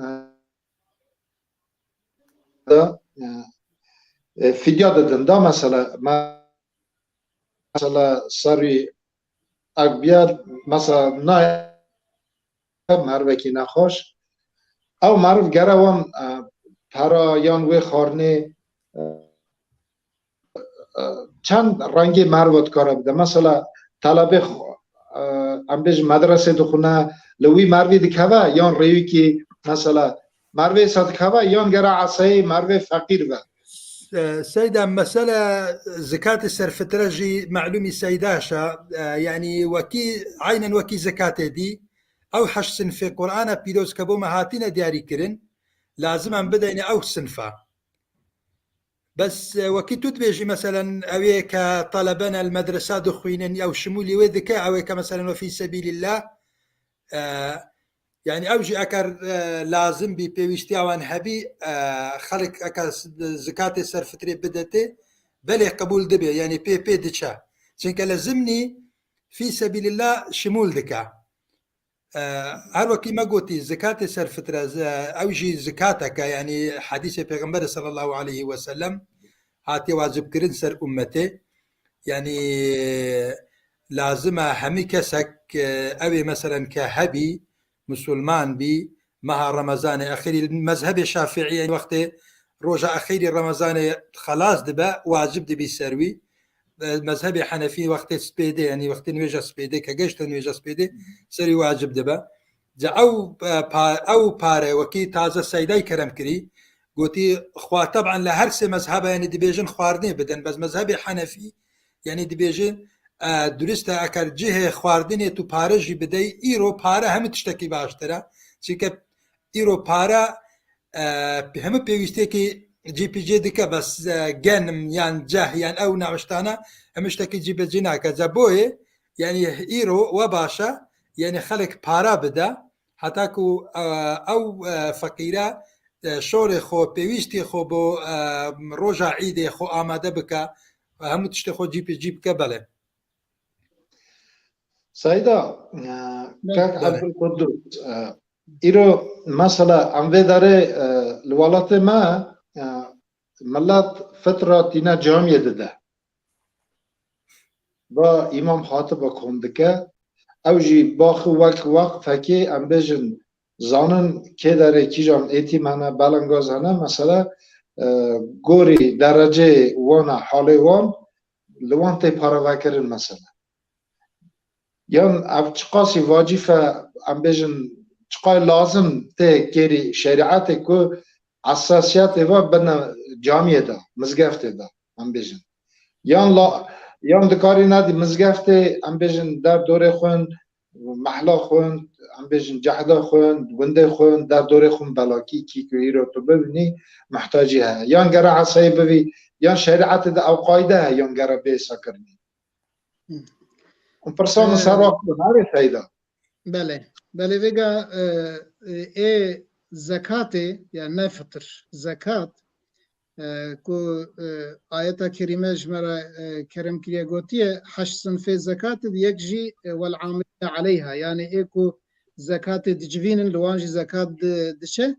e, da, e, e, fidya didin da mesela, me-, mesela serî ek biya, mesela na mervekî nexweş, ew meriv gere wan, e, pera yan wê xwarinê, e, e, çend rengê meriv dikare bide. Mesela telebê xwe, e, em bêjin medresê dixwine, li wî merivî dikeve yan rêwikî, mesela merivê sa dikeve yan gere esayê merivê feqîr be. E, Seyda, mesele zikatê serfitre jî melûmî Seyda şa, e, yani wekî, aynen wekî zikatê dî, ew heşt sinfê Qur'ana pîroz ke bo me hatine diyarî kirin, lazim em bideyne ew sinfa. Bes, e, wekî tu dibêjî, meselen, ew ê ke talebe ne li medresa dixwînin, ew şimûlî wê dike, ew ê ke, meselen, we fî sebîlîllah, e, yani ew jî eker, e, lazim bî, pêwîstiya wan hebî, e, xelk eker s-, zikatê serfitrê bidetê, belê qebûl dibe, yanî pê pê diçe. Çunke li zimnî fî sebîlillah şimûl dike. E, her wekî me gotî, zikatê ser fitre, z-, ew jî zikateke, yanî hedîsê Pêxemberê sallallahu aleyhi ve sellem hatiye wacibkirin ser ummetê. Yanî lazim e hemî kesek, e, ew ê meselen ke hebî, musulman bî, meha Remezanê exirî, mezhebê Şafîî, yanî wextê roja exirî Remezanê xelas dibe, wacib dibî ser wî. E, mezhebê Henefî wextê spêdê, yanî wextê nûêja spêdê, ke geşte nûêja spêdê, serî wacib dibe. Ca ew, e, pa-, ew pare wekî taze Seydayî kerem kirî, gotî, xwa teb'en li her sê mezheba, yanî dibêjin xwarinê bidin, bes mezhebê Henefî, yanî dibêjin, e, durist e, eker cihê xwarinê tu pare jî bidey, îro pare hemû tiştekî baştir e. Çunke îro pare, e, hemû pêwîstiyekî cî pê cê dike, bes, e, genim yan ceh yan ew newiştane hemû tiştekî cî pê cê nake. Ca boyê, yanî îro we baş e, yanî xelk para bide, heta ku, e, ew, e, feqîre, e, şorê xwe, pêwîstiyê xwe bo, e, roja îdê xwe amade bike, hemû tiştê xwe cî pê cî bike, belê. Seyda, e, Belê, kak belê. Ebdulqudus, e, îro mesela em vê derê, e, li welatê me, e, milet fitra tîne camiyê dide. Va îmam xatiba kom dike, ew jî baxi wek weqfekê, em bêjin, zanin kê derê kîjan êtîm hene, belengaz hene, mesela, e, gorî dereceyê wan e, halê wan, li wan tê paravekirin mesela. Yan ev çiqasî vacîf e, em bêjin, çiqay lazim tê kêrî şerîetê ku esasiyetê ve bine camiyê de, mizgeftê de, em bêjin. Yan la, yan dikarî nedî mizgeftê, em bêjin, der dorê xwe, mehla xwe, em bêjin, cehda xwe, gundê xwe, der dorê xwe belakî kî ku îro tu bibînî, muhtacî heye. Yan gere esayî bivî, yan şerîetê de ew qayde heye, yan gere bê êsakirinî. Hı. Û pirsa min Ee, ser wextê navê Seyda. Belê. Belê vêga, e, e, ê zekatê, yani ne fitir, zekat, e, ku, e, ayeta kerîme ji me re, e, kerem kiriye gotiye, heşt sinfê zekatê di yek jî, e, "Wel amilîne aleyha", yani ê ku zekatê dicivînin, li wan jî zekat di-, diçe.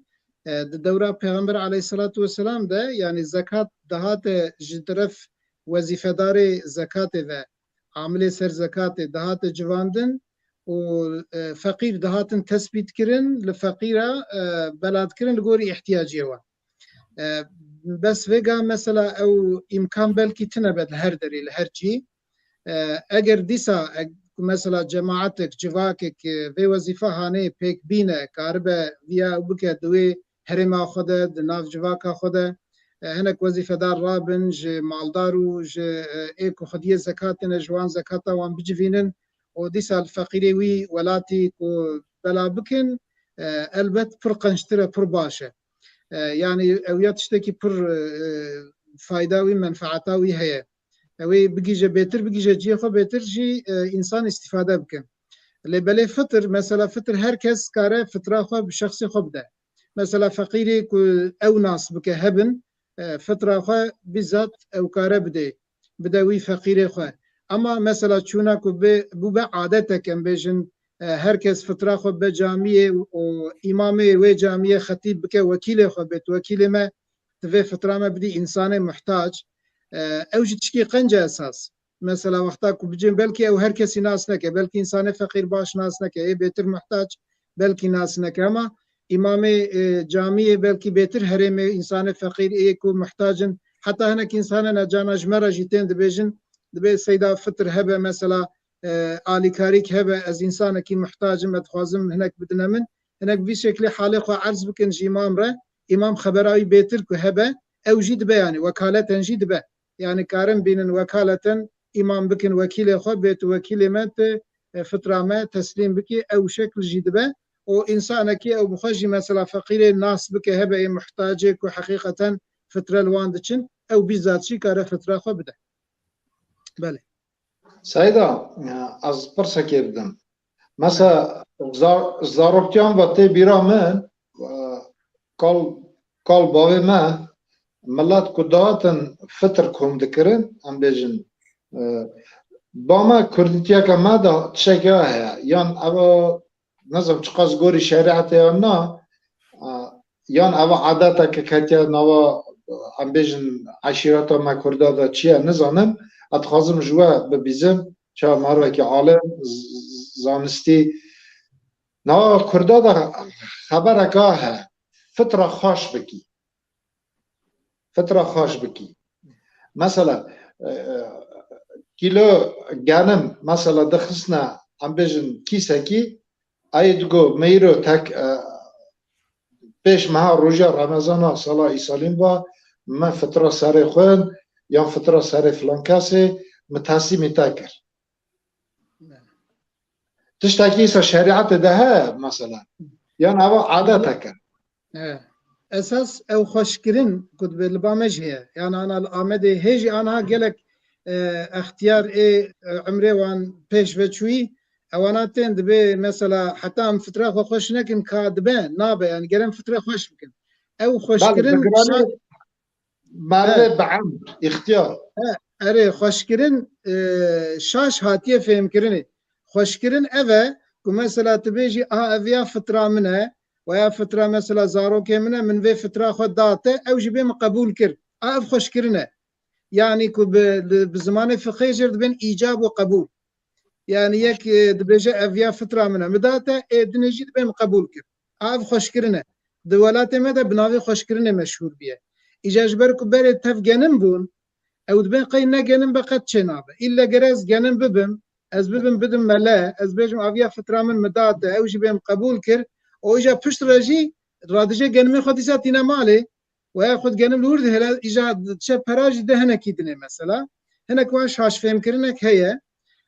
E, di dewra Pêxember aleyhisselatu vesselam de, yani zekat dihate ji teref wezîfedarê zekatê ve, amilê ser zekatê dihate civandin û, e, feqîr dihatin tespît kirin, li feqîra, e, bela dikirin li gorî ihtiyaciyê wan. E, bes vêga mesela ew îmkan belkî tine be li her derê, li her cî. E, eger dîsa, e, mesela cemaetek, civakek, e, vê wezîfa hanê pêk bîne, karibe viya ew bike di wê herêma xwe de, di nav civaka xwe de, e, hinek wezîfedar rabin, ji maldar û ji, e, ê ku xwediyê zekatê ne, ji wan zekata wan bicivînin û dîsa li feqîrê wî welatî ku bela bikin, e, elbet pir qençtir e, pir baş e. E, yani ew ya tiştekî pir, e, fayda wî, menfaeta wî heye. Ew ê bigîje bêtir, bigîje cihê xwe bêtir jî, e, însan îstîfade bike. Lê belê fitir, mesela fitir her kes kare fitra xwe bi şexsê xwe bide. Mesela feqîrê ku ew nas bike hebin, e, fitra xwe bizzat ew kare bidê, bide wî feqîrê xwe. Ama mesela çûna ku bê, bûbe adetek, em bêjin, e, her kes fitra xwe be camiyê û îmamê wê camiyê xetîb bike, wekîlê xwe bêt, wekîlê me, divê fitra me bidî însanê muhtac. E, ew jî tişkî qenc e esas. Mesela wexta ku bicên belkî ew her kesî nas neke, belkî însanê feqîr baş nas neke, ê bêtir muhtac belkî nas neke, ama îmamê, e, camiyê belkî bêtir herêmê însanê feqîr ê ku muhtac in. Heta hinek însan hene cana ji me re jî tên dibêjin, dibê seyda fitir hebe, mesela, e, alîkarîk hebe, ez însanekî muhtac im, ez dixwazim hinek bidine min. Hinek vî şeklê halê xwe erz bikin ji îmam re, îmam xebera wî bêtir ku hebe, ew jî dibe, yani wekaleten jî dibe. Yani karin bînin wekaleten îmam bikin wekîlê xwe, bêt wekîlê me, tu, e, fitra me teslîm bikî, ew şekl jî dibe. Û însanekî ew bi xwe jî mesela feqîrê nas bike, hebe ê muhtacê ku heqîqeten fitre li wan diçin, ew bîzat jî kare fitra xwe bide. Belê. Seyda, e, ez pirsekê bidim. Mesela, za-, zaroktiyan ve tê bîra min, e, kal, kal bavê me, milet ku dihatin fitir kom dikirin, em bêjin, e, ba me kurdîtiyeke me de tiştekî heye. Yan eva, nizam çiqas gorî şerîetê yan na, e, yan eva adeteke ketiye nava, em bêjin, eşîreta me kurda de çi ye, nizanim. Ez dixwazim ji we bibîzim, çawa marvekî alim, z-, z-, zanistî. Nava kurda de xebereke he, fitra xweş bikî. Fitra xweş bikî. Mesela, e, e, kîlo genim, mesela, dixistine, em bêjin, kîsekî, ayê digo, me îro tek, e, pêş meha roja Remezana sala îsalîn va, me fitra serê xwe yan fitra serê filan kesê, me teslîmî te kir. Tiştekî îsa şerîetê de heye, mesela. Yan eva adetek e. E, esas ew xweşkirin ku dibe li ba me jî heye. Yan ana li Amedê hê jî aniha gelek, e, extiyar ê, e, emrê wan pêş ve çûyî, ewana tên dibe, mesela, heta em fitra xwe xweş nekin ka dibe, nabe, yani gere em fitra xweş bikin. Ew Belê, xweşkirin bi giranî şa- merivê He. bi emr, îxtiyar. He, erê, xweşkirin, e, şaş hatiye fêmkirinê. Xweşkirin ev e ku mesela tu bêjî, aha, ev ya fitra min e, veya fitra mesela zarokê min e, min vê fitra xwe da te, ew jî bê min qebûl kir. A, ev xweşkirin e. Yani ku bi, bi, bi zimanê fiqhê jê dibên îcab û qebûl. Yani yek, e, dibêje, ev ya fitra min e, min da te, ê dinê jî dibê min qebûl kir. A, ev xweşkirin e. Di welatê me de bi navê xweşkirinê meşhûr bûye. Îja ji ber ku berê tev genim bûn, ew dibên qey ne genim be qet çê nabe. Îlle gere ez genim bibim, ez bibim bidim mele, ez bêjim, aviya fitra min mi da te, ew jî bê min qebûl kir. Û îja pişt re jî radijê genimê xwe dîsa tîne malê, û ya xwe genim li wir dihêle, îja diçe pera jî de hinekî dinê mesela. Hinek wan şaşfêmkirinek heye.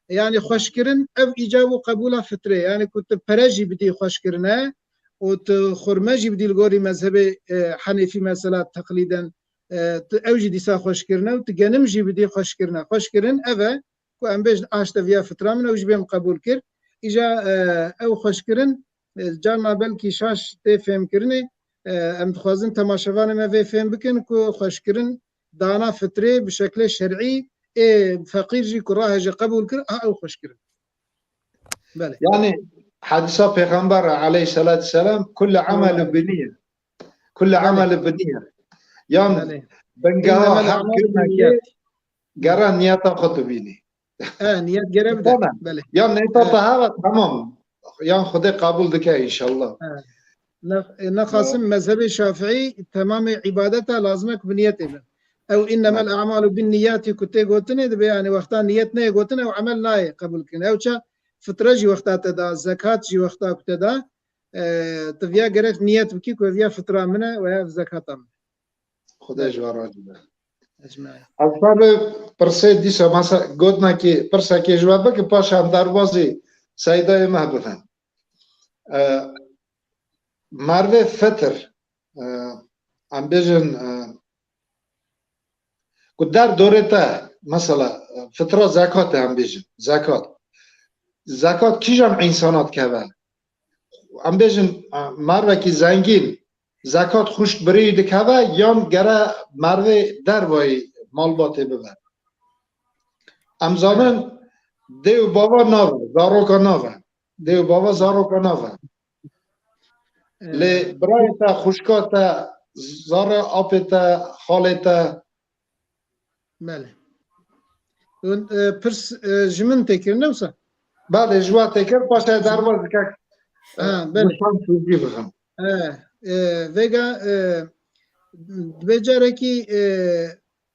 Yani xweşkirin ev îcab û qebûla fitrê. Yani ku tu pere jî bidî xweşkirine û tu xurme jî bidî li gorî mezhebê, e, Henîfî mesela teqlîden, e, tu ew jî dîsa xweşkirine û tu genim jî bidî xweşkirine. Xweşkirin ev e ku em bêjin aşt ev ya fitra min, ew jî bê min qebûl kir. Îja, e, ew xweşkirin, e, carna belkî şaş tê fêmkirinê, e, em dixwazin temaşevanê me vê fêm bikin ku xweşkirin dana fitrê bi şeklê şer'î ê feqîr jî ku rahêje qebûl kir, a ew xweşkirin. Belê. Yani hedîsa Pêxember aleyhissalatu vesselam, "Kullu amelu bi niyye." Kullu Belê. amelu bi niyye. Yan Belê. bingeha Innemel her a'malu kirinekê binniyat. gere niyeta xwe tu bînî. E, niyet gere bide. Tamam. Belê. Yan niyeta E. te hebe, tamam. Yan Xwedê qebûl dike inşallah. E. Ne, e, nexasim mezhebê Şafîî temamê îbadeta lazim e ku bi niyetê be. Ew innemel a'malu bin niyatî ku tê gotinê dibe, yani wexta niyet neyê gotin, ew emel nayê qebûl kirin. Ew ça fitre jî wexta te da, zekat jî wexta ku te da, e, tu viya gerek niyet bikî ku ev ya fitra min e û ya ev zekata min e. Xwedê ji we razî be. Ecmaîn. Ez tabi pirsê dîsa masa gotinekî, pirsekê ji we bikim, paşê em derbazî seydayê me bibin. E, mervê fitir, e, em bêjin, e, ku der dorê te, mesela, e, fitra zekat e, em bêjin, zekat. Zekat kîjan însana dikeve? Em bêjin, e, mervekî zengîn, zekat xwişk birî dikeve yan gere mervê dervayî malbatê bibe? Em zanin dê û bava nave, zaroka nave. Dê û bava zaroka nave. Lê birayê te, xwişka te, zara apê te, xalê te. Belê. Hûn, e, pirs, e, ji min tê kirin, ne wisa? Belê, ji we tê kir, paşê derbas dike. Ha, E, belê. Nîşan tûzî bixin. E, e, vêga, e, dibê carekî, e,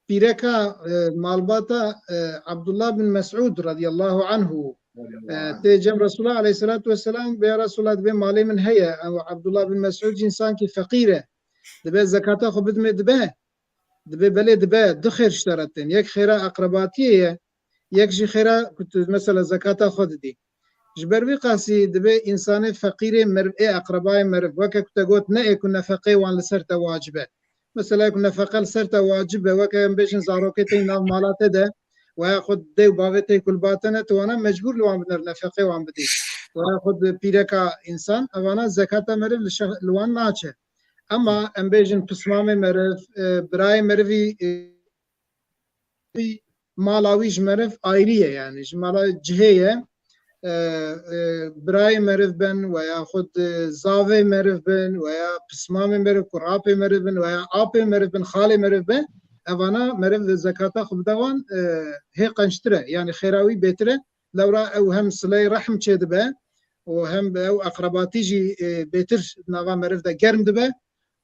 pîreka, e, malbata, e, Abdullah bin Mes'ud radiyallahu anhu, e, Radiyallahu anh. tê cem Resulullah aleyhissalatu vesselam, bê ya Resulullah, dibê malê min heye, ew Abdullah bin Mes'ud jî însankî feqîr e. Dibê zekata xwe bidimê dibe. Dibê belê dibe, du xêr ji te re tên. Yek xêra eqrebatiyê ye, yek jî xêra ku tu mesela zekata xwe didî. Ji ber vî qasî dibê însanê feqîrê meriv, ê eqrebayê meriv, weke ku te got, ne ê ku nefeqê wan li ser te wacib e. Mesela ku nefeqe li ser te wacib e, weke em bêjin zarokê te yî nav mala te de, weya xwe dê û bavê te yî ku li ba te ne, tu wana mecbûr li wan biner, nefeqê wan bidî. Weya xwe di pîreka însan, evana zekata meriv li şex-, li wan naçe. Ema em bêjin pismamê meriv, e, birayê merivî, e, mala wî ji meriv ayrî ye, yani ji mala cihê ye. E, e, birayê meriv bin, weya xwe di zavê meriv bin, weya pismamê meriv, kurapê meriv bin, weya apê meriv bin, xalê meriv bin, evana meriv zekata xwe bide wan, e, hê qençtir e, yani xêra wî bêtir e. Lewra ew hem sileyê rehm çêdibe û hem ew eqrebatî jî, e, bêtir di nava meriv de germ dibe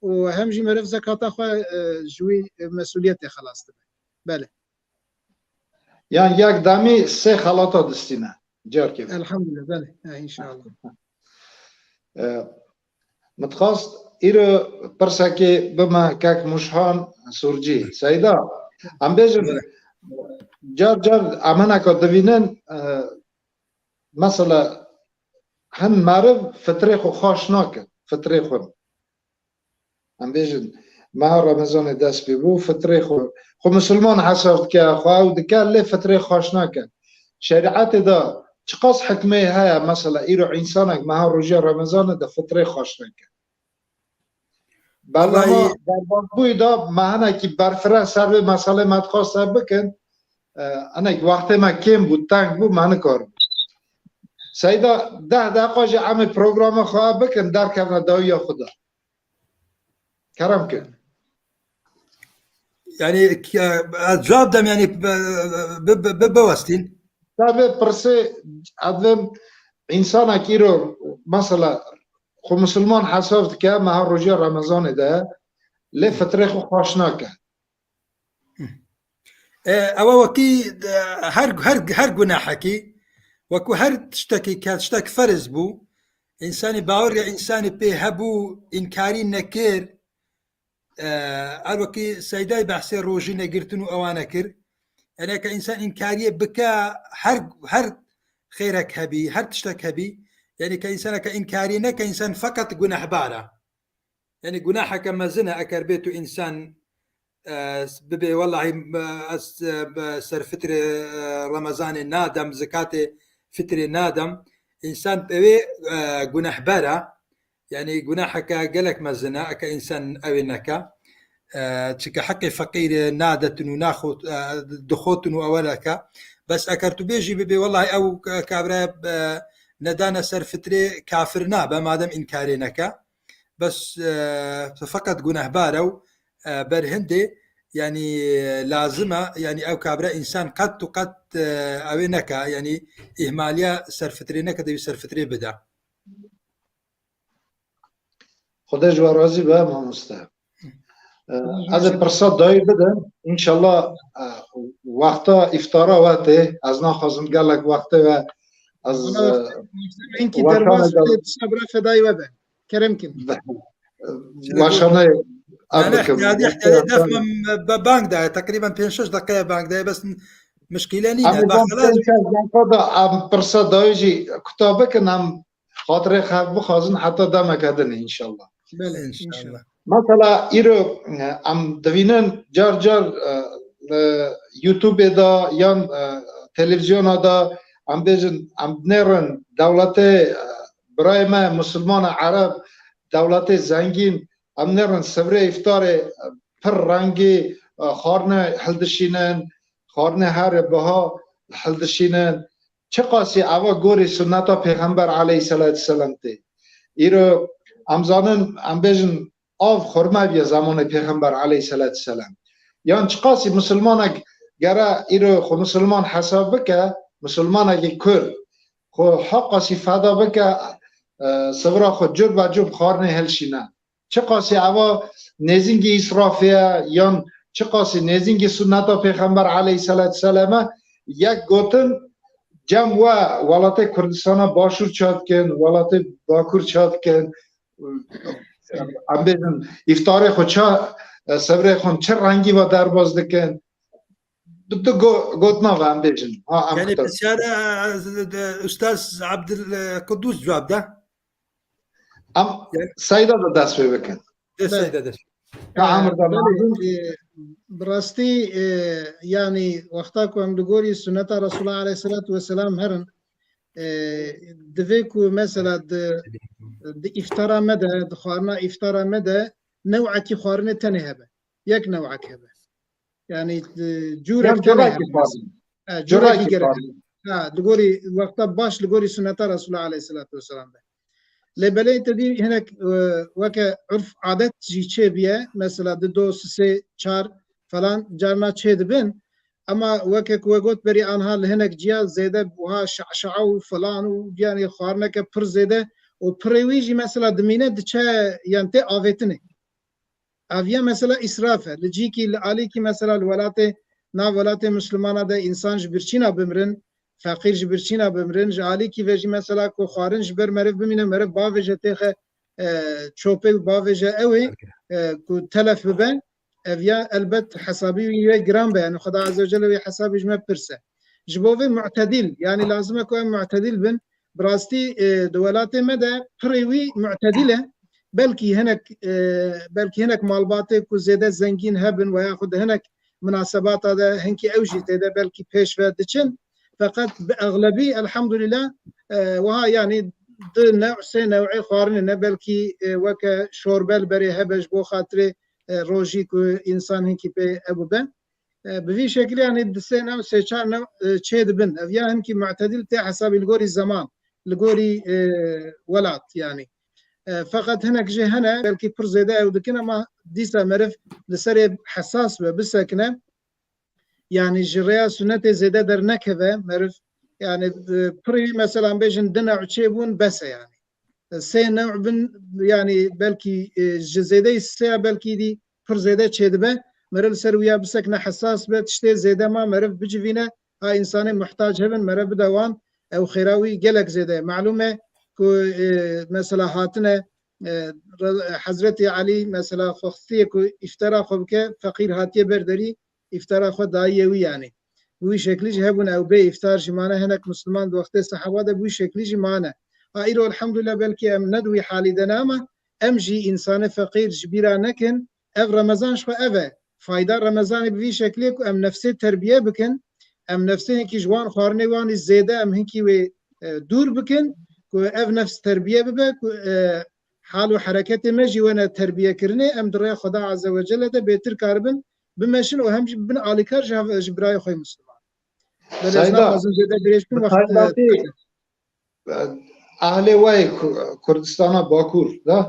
û hem jî meriv zekata xwe, e, ji wî, e, mesuliyetê xelas dibe. Belê. Yan yek demî sê xelata distîne. Carkê ve. Elhamdulillah, belê. E, inşallah. E, min dixwast îro pirsekê bime kek Muşhan Surcî. Seyda, em bêjin, car car em hineka divînin, e, mesela hin meriv fitrê xwe xweş nake, fitrê xwe. Em bêjin, meha Remezanê dest pê bû, fitrê xwe, xwe misilman hesab dike, xwe ew dike, lê fitrê xweş nake. Şerîetê de çiqas hikmeyê heye, mesela îro însanek meha roja Remezanê de fitrê xweş nake? Bernama Wellahî derbasbûyî de me hinekî berfireh ser vê meselê me dixwast hev bikin. E, hinek wextê me kêm bû, teng bû, me nikaribû. Seyda, deh deqa jî em ê programa xwe bikin, derkevne dawiya xwe de. Kerem kin. Yani, ki-, ez cevap dem, yani, bi, bi, bi, bi, biwestîn. Tabi pirsê, ez vêm însanek îro, mesela, xwe misilman hesab dike, meha roja Remezanê de, lê fitrê xwe xweş nake. E, ew wekî, e, her, her, her gunahekî, wekû her tiştekî ke tiştek ferz bû, însanî baweriya însanî pê hebû, înkarî nekir, e, her wekî Seydayê behsê rojî negirtin û ewane kir. Yani ke însan înkariyê bike, her, her xêrek hebî, her tiştek hebî, yani ke însaneke înkarî neke, însan feqet gunehbar e. Yani gunaheke mezin e, eker bê tu însan, e, bibê, wellahî, e, ez, e, be-, ser fitrê, e, Remezanê nadem, zekatê fitrê nadem. Însan bi wê, e, gunehber e. Yani gunaheke gelek mezin e, eke însan ew ê neke. E, çike heqê feqîrê nadetin û naxo-, e, dixotin û ewe neke. Bes eker tu bêjî bibê, wellahî ew ka-, kabire, e, nedane ser fitrê kafir nabe, madem înkarê neke. Bes, e, feqet gunehbar e û, e, ber hindê, yani, lazim e, yani ew kabire însan qet û qet, e, ew ê neke, yani îhmaliya ser fitrê neke, dê wî ser fitrê bide. Xwedê ji we razî be, mamoste. E, ez ê pirsa dayî bidim. Înşallah, e, wexta îftara we tê. Ez naxwazim gelek wextê we ez, Ana e, wextê, wextê me inkî weşanê derbas de bide, dişa bira fedayî we be. Kerem kin. Be-, weşanê ev Yani bikim. Ihtiyadî, ihtiyadî def min be-, bang daye. Teqrîben pênc şeş deqeye bang daye. Bes mişkîle nîne. Em ê Ba van xelas. Pênc şeş deqa da em pirsa dayî jî kuta bikin, em xatirê xev bixwazin heta demeke din înşallah. Belê, înşallah. İnşallah. Mesela îro, e, em divînin car car, e, li YouTubeê de yan, e, televîzyona de em bêjin, em dinêrin dewletê, e, birayê me misilmana ereb, dewletê zengîn, em nêrin sivrê îftarê, e, pir rengî, e, xwarine hildişînin, xwarine herê biha hildişînin. Çiqasî eva gorî sunneta Pêxember aleyhisselatu vesselam tê. Îro em zanin, em bêjin av xurme bîye zamanê Pêxember aleyhisselatu vesselam. Yan çiqasî misilmanek gere îro xwe misilman hesab bike, misilmanekî Kurd, xwe heqasî feda bike, e, sivra xwe cur be cur xwarinê hilşîne. Çiqasî eva nêzîngî îsrafê ye, yan çiqasî nêzîngî sunneta Pêxember aleyhisselatu vesselam e, yek gotin, cem we welatê Kurdistana Başûr ça dikin, welatê Bakur ça dikin, em bêjin, îftarê xwe ça, e, sevrê xwe çi rengî ve derbas dikin? Du, du go-, gotina ve em bêjin. Ha, em Yani kutar. Pisyara, e, e, Ustaz Abdul, e, Kudus cevap da. Em Yani Seyda da dest pê bikin. De Belê. Seyda de. Ya, E, Amir da belê, lazim. E, bi rastî, e, yani wexta ku em li gorî sunneta Resulullah aleyhisselatu vesselam herin, e, divê ku mesela di, di îftara me de, di xwarina îftara me de, newekî xwarinê tenê hebe. Yek newek hebe. Yani, e, cûrek Yan tenê cûrekî hebe. Xwarin. Ha, cûrekî Cûrekî gerek. Xwarin. Ha, li gorî wexta baş, li gorî sunneta Resulullah aleyhissalatu vesselam be. Lê belê te dî hinek, e, weke urf adet jî çêbiye, mesela di do sisê çar falan carna çê dibin. Ama weke ku we got berî anha li hinek ciya zêde buha şaşaa û falan û yani xwarineke pir zêde û pirê wî jî mesela dimîne diçe yan tê avêtinê. Ev ya mesela îsraf e. Li cîkî, li alîkî mesela li welatê, nav welatê Mislimana de însan ji birçîna bimirin, feqîr ji birçîna bimirin, ji alîkî ve jî mesela ku xwarin ji ber meriv bimîne, meriv bavêje têxe, e, çopê û bavêje ew ê, e, ku telef bibe, ev ya elbet hesabî wî yê giran be. Yani Xweda Azze ve Celle wê hesabî ji me pirse. Ji bo vê mu'tedîl, yani lazim e ku em mu'tedîl bin. Bi rastî, e, di welatê me de pirê wî mu'tedîl e. Belkî hinek, e, belkî hinek malbatê ku zêde zengîn hebin veya xwe di hinek minasebata de hinkî ew jî tê de belkî pêş ve diçin. Feqet bi exlebî, elhamdulillah, e, wiha yani di new, sê newê xwarinê ne, belkî, e, weke şorbe li berê hebe ji bo xatirê, e, rojî ku însan hinkî pê ew bibe. E, bi vî şekilî, yani di sê new, sê çar new, e, çê dibin. Ev ya hinkî mu'tedîl tê hesabî li gorî zeman, li gorî, e, welat yani. E, feqet hinek jê hene, belkî pir zêde ew dikin, ama dîsa meriv li serê hesas be, bisekine. Yani ji rêya sunetê zêde dernekeve meriv. Yani, e, pirî mesela bêjin di new çê bûn, bes e yani. Sê new bin, yani belkî, e, ji zêdeyî sê ya belkî dî pir zêde çêdibe. Meriv li ser wî ya bisekine hesas be, tiştê zêde ma meriv bicivîne, ha însanê muhtac hebin, meriv bide wan, ew xêra wî gelek zêde ye. Malûm e ku, e, mesela hatine, e, Re-, Hezretî Elî mesela xwe xistiyê ku îftara xwe bike, feqîr hatiye ber derî, îftara xwe dayiye wî yani. Bi wî şeklî jî hebûn ew bê îftar jî mane, hinek Misliman di wextê sehaba de bi wî şeklî jî mane. Ha îro elhamdulillah belkî em ne di wî halî de ne, ama em jî însanê feqîr ji bîra nekin. Ev Remezan ji xwe ev e. Fayda Remezanê bi vî şeklê ku em nefsê terbiye bikin, em nefsê hinkî ji wan xwarinê wan î zêde em hinkî wê, e, dûr bikin, ku ev nefs terbiye bibe, ku, e, hal û hereketê me jî wene terbiyekirinê, em di rêya Xweda Azze ve Celle de bêtir karibin bimeşin û hem jî bin alîkar ji hev-, ji birayê xwe Misliman. Belê ez Seyda, naxwazim zêde dirêj bikim, bi wext, e, taybetî, e, ehlê we yê Ku-, Kurdistana Bakur de,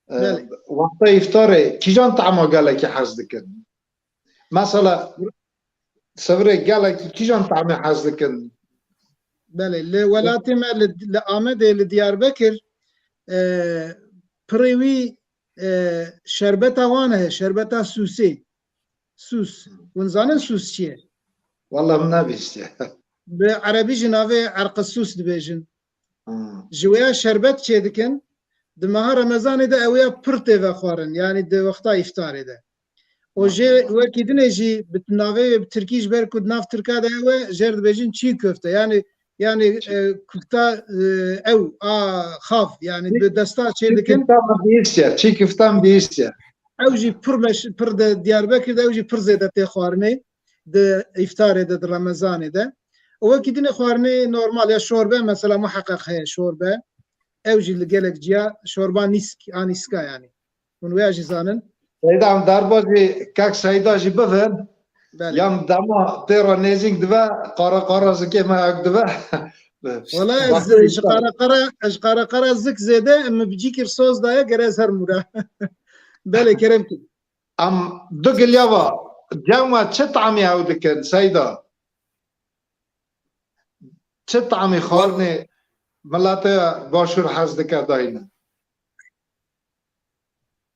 e, Belê. Wexta îftarê kîjan tama gelekî hez dikin? Mesela, sevirê gelekî kîjan tamê hez dikin? Belê, li welatê me, li, li Amedê, li Diyarbekir, e, pirê wî, e, şerbeta wan heye, şerbeta sûsê. Sûs. Hûn zanin sûs çi ye? Walla min nebihîstiye. Bi erebî jî navê erqisûs dibêjin. Hmm. Ji wê ya şerbet çêdikin, di meha Remezanê de ew ya pir tê vexwarin, yanî di wexta îftarê de. Û jê Maşallah. Wekî dinê jî bi navê wê bi tirkî ji ber ku di nav tirka de ew e, jê re dibêjin çî köfte. Yanî, yanî, Çî- e, kufta, e, ew a xav, yanî Çî- bi desta çê çî dikin. Kufta min bihîstiye, çî kufta min bihîstiye. Ew jî pir meş-, pir de Diyarbekir de ew jî pir zêde tê xwarinê di îftarê de, di Remezanê de. Û wekî dinê xwarinê normal ya şorbe, mesela muheqeq heye şorbe. Ew jî li gelek ciya şorba nîsk, a nîska yanî. Hûn wê jî zanin. Seyda em derbazî kek Seyda jî bivin. Belê. Yan dema tê re nêzîk dibe, qara qara zikê me ek dibe. Wala ez Bak- ji qara qara, ji qara qara zik zêde min bi cîkir soz daye, gere ez her mûra. Belê, kerem kir. Em du giliya va, cem we çi tamî ew dikin, Seyda? Çi tamî xwarinê milete Başûr hez dike dayne?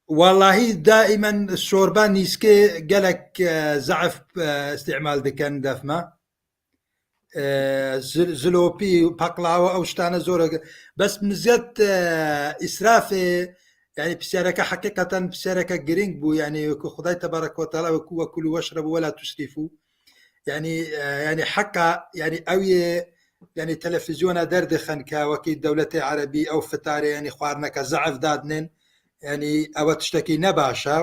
Wallahî daimen şorba nîskê gelek, e, zeif, e, îstîmal dikin def me. E, zil-, zilopî, paklawa, ew ştane zor e. Bes min ziyad, e, îsrafê, yani pisyareke heqîqeten pisyareke girîng bû. Yani ku Xwedayê Tebarek ve Teala ve ku "Ve kulu veşrebu ve la tusrifu." Yani, e, yani heka, yani ew yê, yani televîzyona derdixin ke wekî dewletê erebî ew fitarê, yani xwarineke zeif dadinin, yani ew tiştekî ne baş e.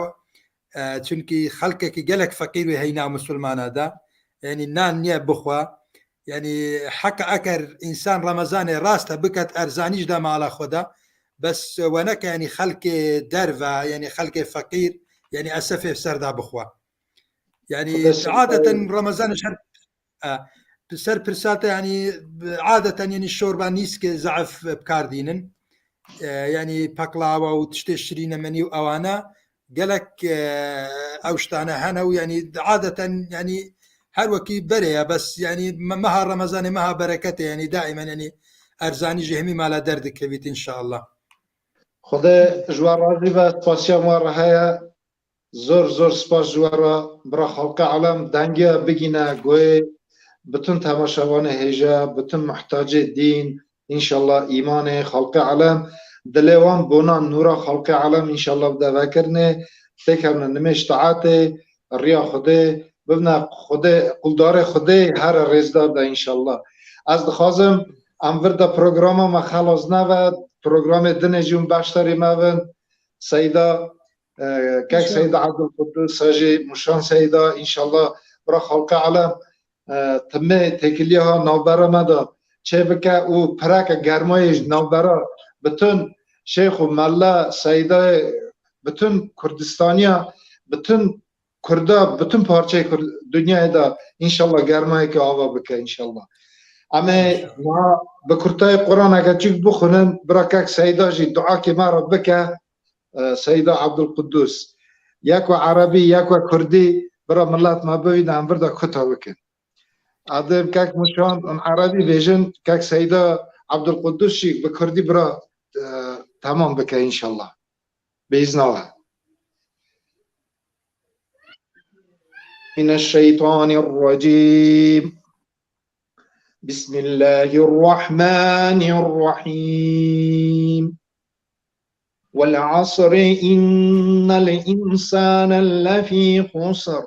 E, çunkî xelkekî gelek feqîr wê heyna misilmana de, yani nan niye bixwe. Yani heka eker însan Remezanê rast e biket erzanî ji de mala xwe de, Bes we neke, yanî xelkê derve, yanî xelkê feqîr, yanî esefê ser de bixwe. Yanî Xwedê ser adeten Remezan ji her, e, bi ser pirsa te, yanî adeten, yanî şorba nîskê zeif bi kar dînin. E, yanî peqlawa û tiştê şirînemenî û ewana gelek, e, ew ştane hene û yanî adeten, yanî her wekî berê ye, bes yanî me-, meha Remezanê meha bereketê, yanî daimen, yanî erzanî ji hemî mala derdikevît înşallah. Xwedê ji we razî be, spasiya me re heye. Zor zor spas ji we re, bira xelqê alem dengiya bigîne goyê bütün temaşevanê hêja, bütün muhtacê dîn, înşallah îmanê xelqê alem, dilê wan bona nûra xelqê alem înşallah bide vekirinê, têkevne nimêj taetê, riya Xwedê, bibne Xwedê, quldarê Xwedê here rêzdar de înşallah. Ez dixwazim em vir de programa me xelas nebe, programê dinê jî hûn beşdarî me bin. Seyda, e, kek Seyda Abdulqudus, sajî Muşan Seyda, înşallah bira xelqê alem, e, timê têkiliya ha navbera me de çêbike û pireke germayê ji navbera bütün şêx û melle, seydayê bütün Kurdistaniya, bütün Kurda, bütün parçeyê Kurd, dinyayê de înşallah germayeke ava bike înşallah. Em ê niha bi kurtayê Quraneke çik bixwînin, bira kek Seyda jî duakê me re bike, e, Seyda Abdulqudus. Yek we erebî, yek we kurdî, bira milet me bibîne, em vir de kuta bikin. Adim kek Muşan, em erebî bêjin, kek Seyda Abdulqudus jî bi kurdî bira, e, temam bike înşallah. Bi îzna we. من الشيطان الرجيم. بسم الله الرحمن الرحيم. والعصر إن الإنسان لفي خسر.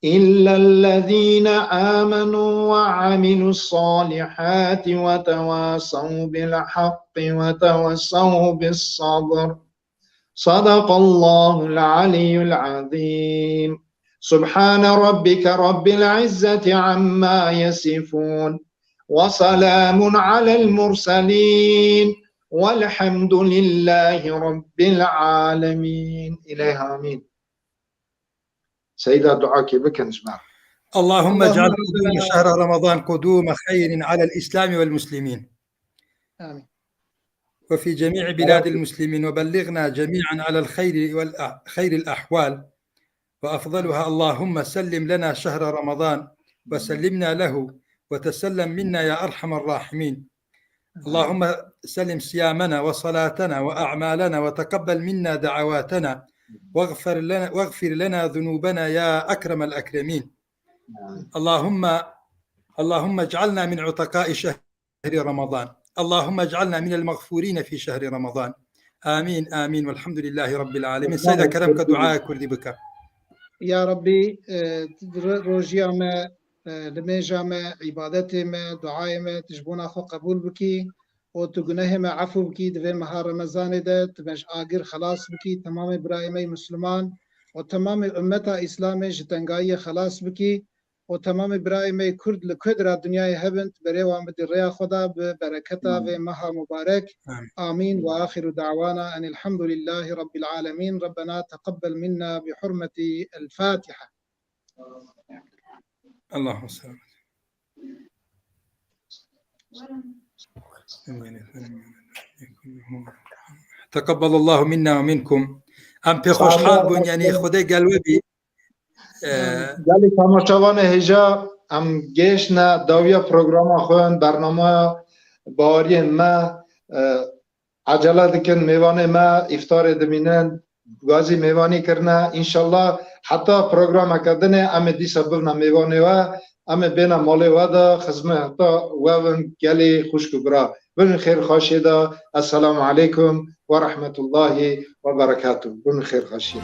إلا الذين آمنوا وعملوا الصالحات وتواصوا بالحق وتواصوا بالصبر. صدق الله العلي العظيم. سبحان ربك رب العزة عما يصفون. وسلام على المرسلين. والحمد لله رب العالمين. إليه آمين. Seyda, duakê bikin ji me. اللهم اجعل اللهم قدوم شهر رمضان قدوم خير على الإسلام والمسلمين. آمين. وفي جميع بلاد المسلمين، وبلغنا جميعا على الخير والأ-، خير الأحوال، وأفضلها: اللهم سلم لنا شهر رمضان وسلمنا له وتسلم منا يا أرحم الراحمين. اللهم سلم صيامنا وصلاتنا وأعمالنا وتقبل منا دعواتنا واغفر لنا، واغفر لنا ذنوبنا يا أكرم الأكرمين. اللهم، اللهم اجعلنا من عتقاء شهر رمضان. اللهم اجعلنا من المغفورين في شهر رمضان. آمين، آمين، والحمد لله رب العالمين. Seyda, kerem ke duaya kurdî bike. Ya Rabbî, e, ro-, rojiya me, e, limêja me, îbadetê me, duayê me, tu ji bona xwe qebûl bikî û tu gunehê me efû bikî di vê meha Remezanê de, tu me ji agir xelas bikî, temamê birayê me yê Misliman û temamê ummeta Îslamê ji tengayiyê xelas bikî û temamê birayê me yê Kurd li ku dir a dinyayê hebin, tu berê wan bidî rêya xwe de bi bereketa vê meha mubarek. Amîn. Amîn. Ve axiru da'wana enil hamdulillahî rabbil alemîn. Rabbena teqebbel minna bi hurmeti el Fatiha. Allahümme salli. Teqebbelallahu minna ve minkum. Em pê xweşhal bûn, yanî Xwedê gel we bî. Ee, Gelî temaşevanê hêja, em gêştine dawiya programa xwe, bernameya bahariyên me, e, Ecele dikin, mêvanê me îftarê dimînin, gazî mêvanî kirine. Înşallah heta programeke dinê em ê dîsa bibine mêvanê we, em ê bêne malê we de, xizmeta we bin gelî xwişk û bira. Bibin xêr xweşiyê de. Esselamu aleykum ve rahmetullahi ve berekatuh. Bibin xêr xweşiyê.